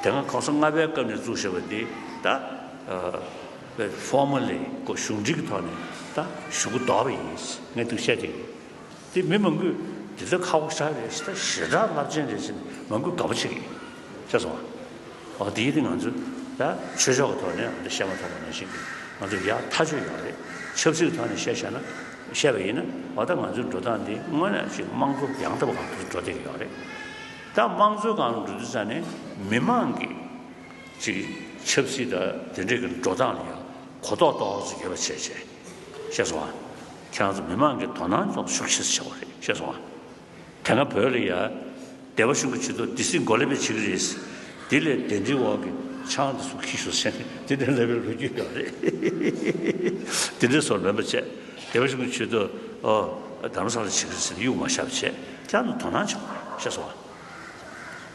དེ་སྔ་གོང་ས་ལྔ་པའི་སྐབས་ནས་བཙུགས་བཞག་པ་འདི་ད་ཨ་ཕོར་མལ་ལི་ཀོ་གཞུང་འབྲེལ་གྱི་ཐོག་ནས་ད་ཞུ་གུ་དོག་པ་ཡིན། ངས་འདུག་བཤད་དེ་ཡིན། དེ་མི་མང་པོས་འདི་ལྟར་ཁག་པོ་ཞེ་དྲག་རེད་ཟེར། ད་ཞེ་དྲག་རླབས་ཆེན་རེད་ཟེར་ནས་མང་པོས་དགའ་པོ་བྱེད་ཀྱི་ཡིན། ཤེས་སོང་ཨ། འོ་དེ་ཡིན་དུས་ང་ཚོས་ད་ཆོས་ཕྱོགས་ཀྱི་ཐོག་ནས་འདི་བཤད་མ་ཐུབ་པ་ནང་བཞིན་གྱི་ང་ཚོ་ཡག་ཐག་ཆོད་ཡོད་རེད། ཆབ་སྲིད་ཀྱི་ཐོག་ནས་བཤད་བཤད་ན་བཤད་པ་ཡིན་ན་འོ་ད་ང་ཚོའི་འགྲོ་སྟངས་འདི་དངོས་གནས་ཅིག་དམངས་གཙོ་ཡང་དག་པ་གང་ཐུབ་འགྲོ་བསྡད་ཀྱི་ཡོད་རེད། ད་དམངས་གཙོའི་སྒང་ལ་འགྲོ་དུས་ཙང་ནས་མི་མང་གིས་ཅིག་ཆབ་སྲིད་དང་དེ་འདྲའི་གི་འགྲོ་སྟངས་ལ་ཡང་གོ་རྟོགས་ཏོག་ཙམ་ཡོད་པ་བྱས་བྱས། ཤེས་སོང་ཨ། ཁྱེད་རང་ཚོ་མི་མང་གི་དོ་སྣང་ཅུང་ཤུགས་ཆེ་ཙམ་བྱེད་དགོས་རེད། ཤེས་སོང་ཨ། དེ་སྔ་བོད་ལ་ཡ། སྡེ་པ་གཞུང་གི་ཇུས་གཏོགས་སྡེ་སྲིད་མགོ་ལས་པས་བྱེད་ཀྱི་རེད། དེ་ལས་གདན་འདྲེན་འོག་གི་ཆང་དེ་ཚོ་ཁྱི་ཤོར་ཟེར་ནས་དེ་འདྲ་ལབ་པའི་ལོ་རྒྱུས་ཡོད་རེད། དེ་འདྲ་སོགས་མིན་པ་བྱས། སྡེ་པ་གཞུང་གི་ཇུས་གཏོགས་ཨོ་རྡ་རམ་ས་ལ་བྱེད་ཀྱི་རེད་ཟེར་ནས་གཡུག་མ་བཞག་པ་བྱས། ཁྱེད་རང་ཚོ་དོ་སྣང་བྱེད་དགོས་རེད། ཤེས་སོང་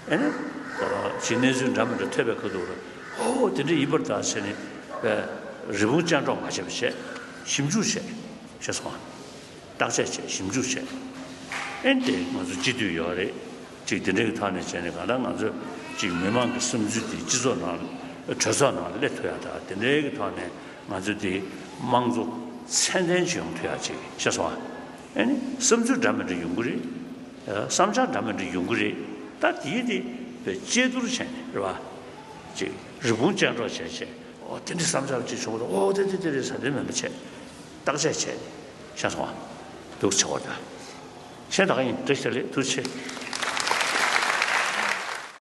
ཨ། ཨེ་ནི། ཅིག་གནས་ཚུལ་འདྲ་མི་འདྲ་ཐོས་པའི་ཁ་ཐུག་ལ་ཨོ་དེ་འདྲ་ཡིན་པར་གདའ་ཟེར་ནས་པའི་རི་བོང་ཅལ་འདྲོགས་མ་བྱས་པ་བྱས། ཞིབ་འཇུག་བྱས། ཤེས་སོང་ཨ། བརྟག་དཔྱད་བྱས། ཞིབ་འཇུག་བྱས། ཨེ་འདི་ང་ཚོ་སྤྱི་འཐུས་ཡོད་རེད། ཅིག་དེ་འདྲའི་གི་ཐོག་ནས་བྱས་ནས་གང་ལྟར་ང་ཚོ་ཅིག་མི་མང་གི་བསམ་ཚུལ་དེ་སྤྱི་ཚོགས་ནང་གྲོས་ཚོགས་ནང་སླེབས་ཐུབ་ཡ་དང་དེ་འདྲའི་གི་ཐོག་ནས་ང་ཚོ་དེ་དམངས་གཙོ་ཚད་ལྡན་ཅིག་ཡོང་ཐུབ་ཡ་ཅིག་ཤེས་སོང་ཨ། ཨེ་ནི་བསམ་ཚུལ་འདྲ་མི་འདྲ་ཡོང་གི་རེད། བསམ་འཆར་འདྲ་མི་འདྲ་ཡོང་གི་རེད། ད་དེའི་དེ་བའི་དཔྱད་བསྡུར་བྱས་ནས་རེད་བ། ཅིག་རི་བོང་ཅལ་འདྲོགས་བྱས་བྱས་ཨོ་དེ་འདྲའི་བསམ་འཆར་ཅིག་བྱུང་བ་ཨོ་དེ་དེ་དེ་རེད་ཟེར་དེ་མིན་པ་བྱས། བརྟག་དཔྱད་བྱས་ནས་ཤེས་སོང་ཨ། འདུག་བྱེད་དགོས་ད། གཞན་ད་ག་ཡིན། བཀྲ་ཤིས་བདེ་ལེགས། ཐུགས་རྗེ་ཆེ།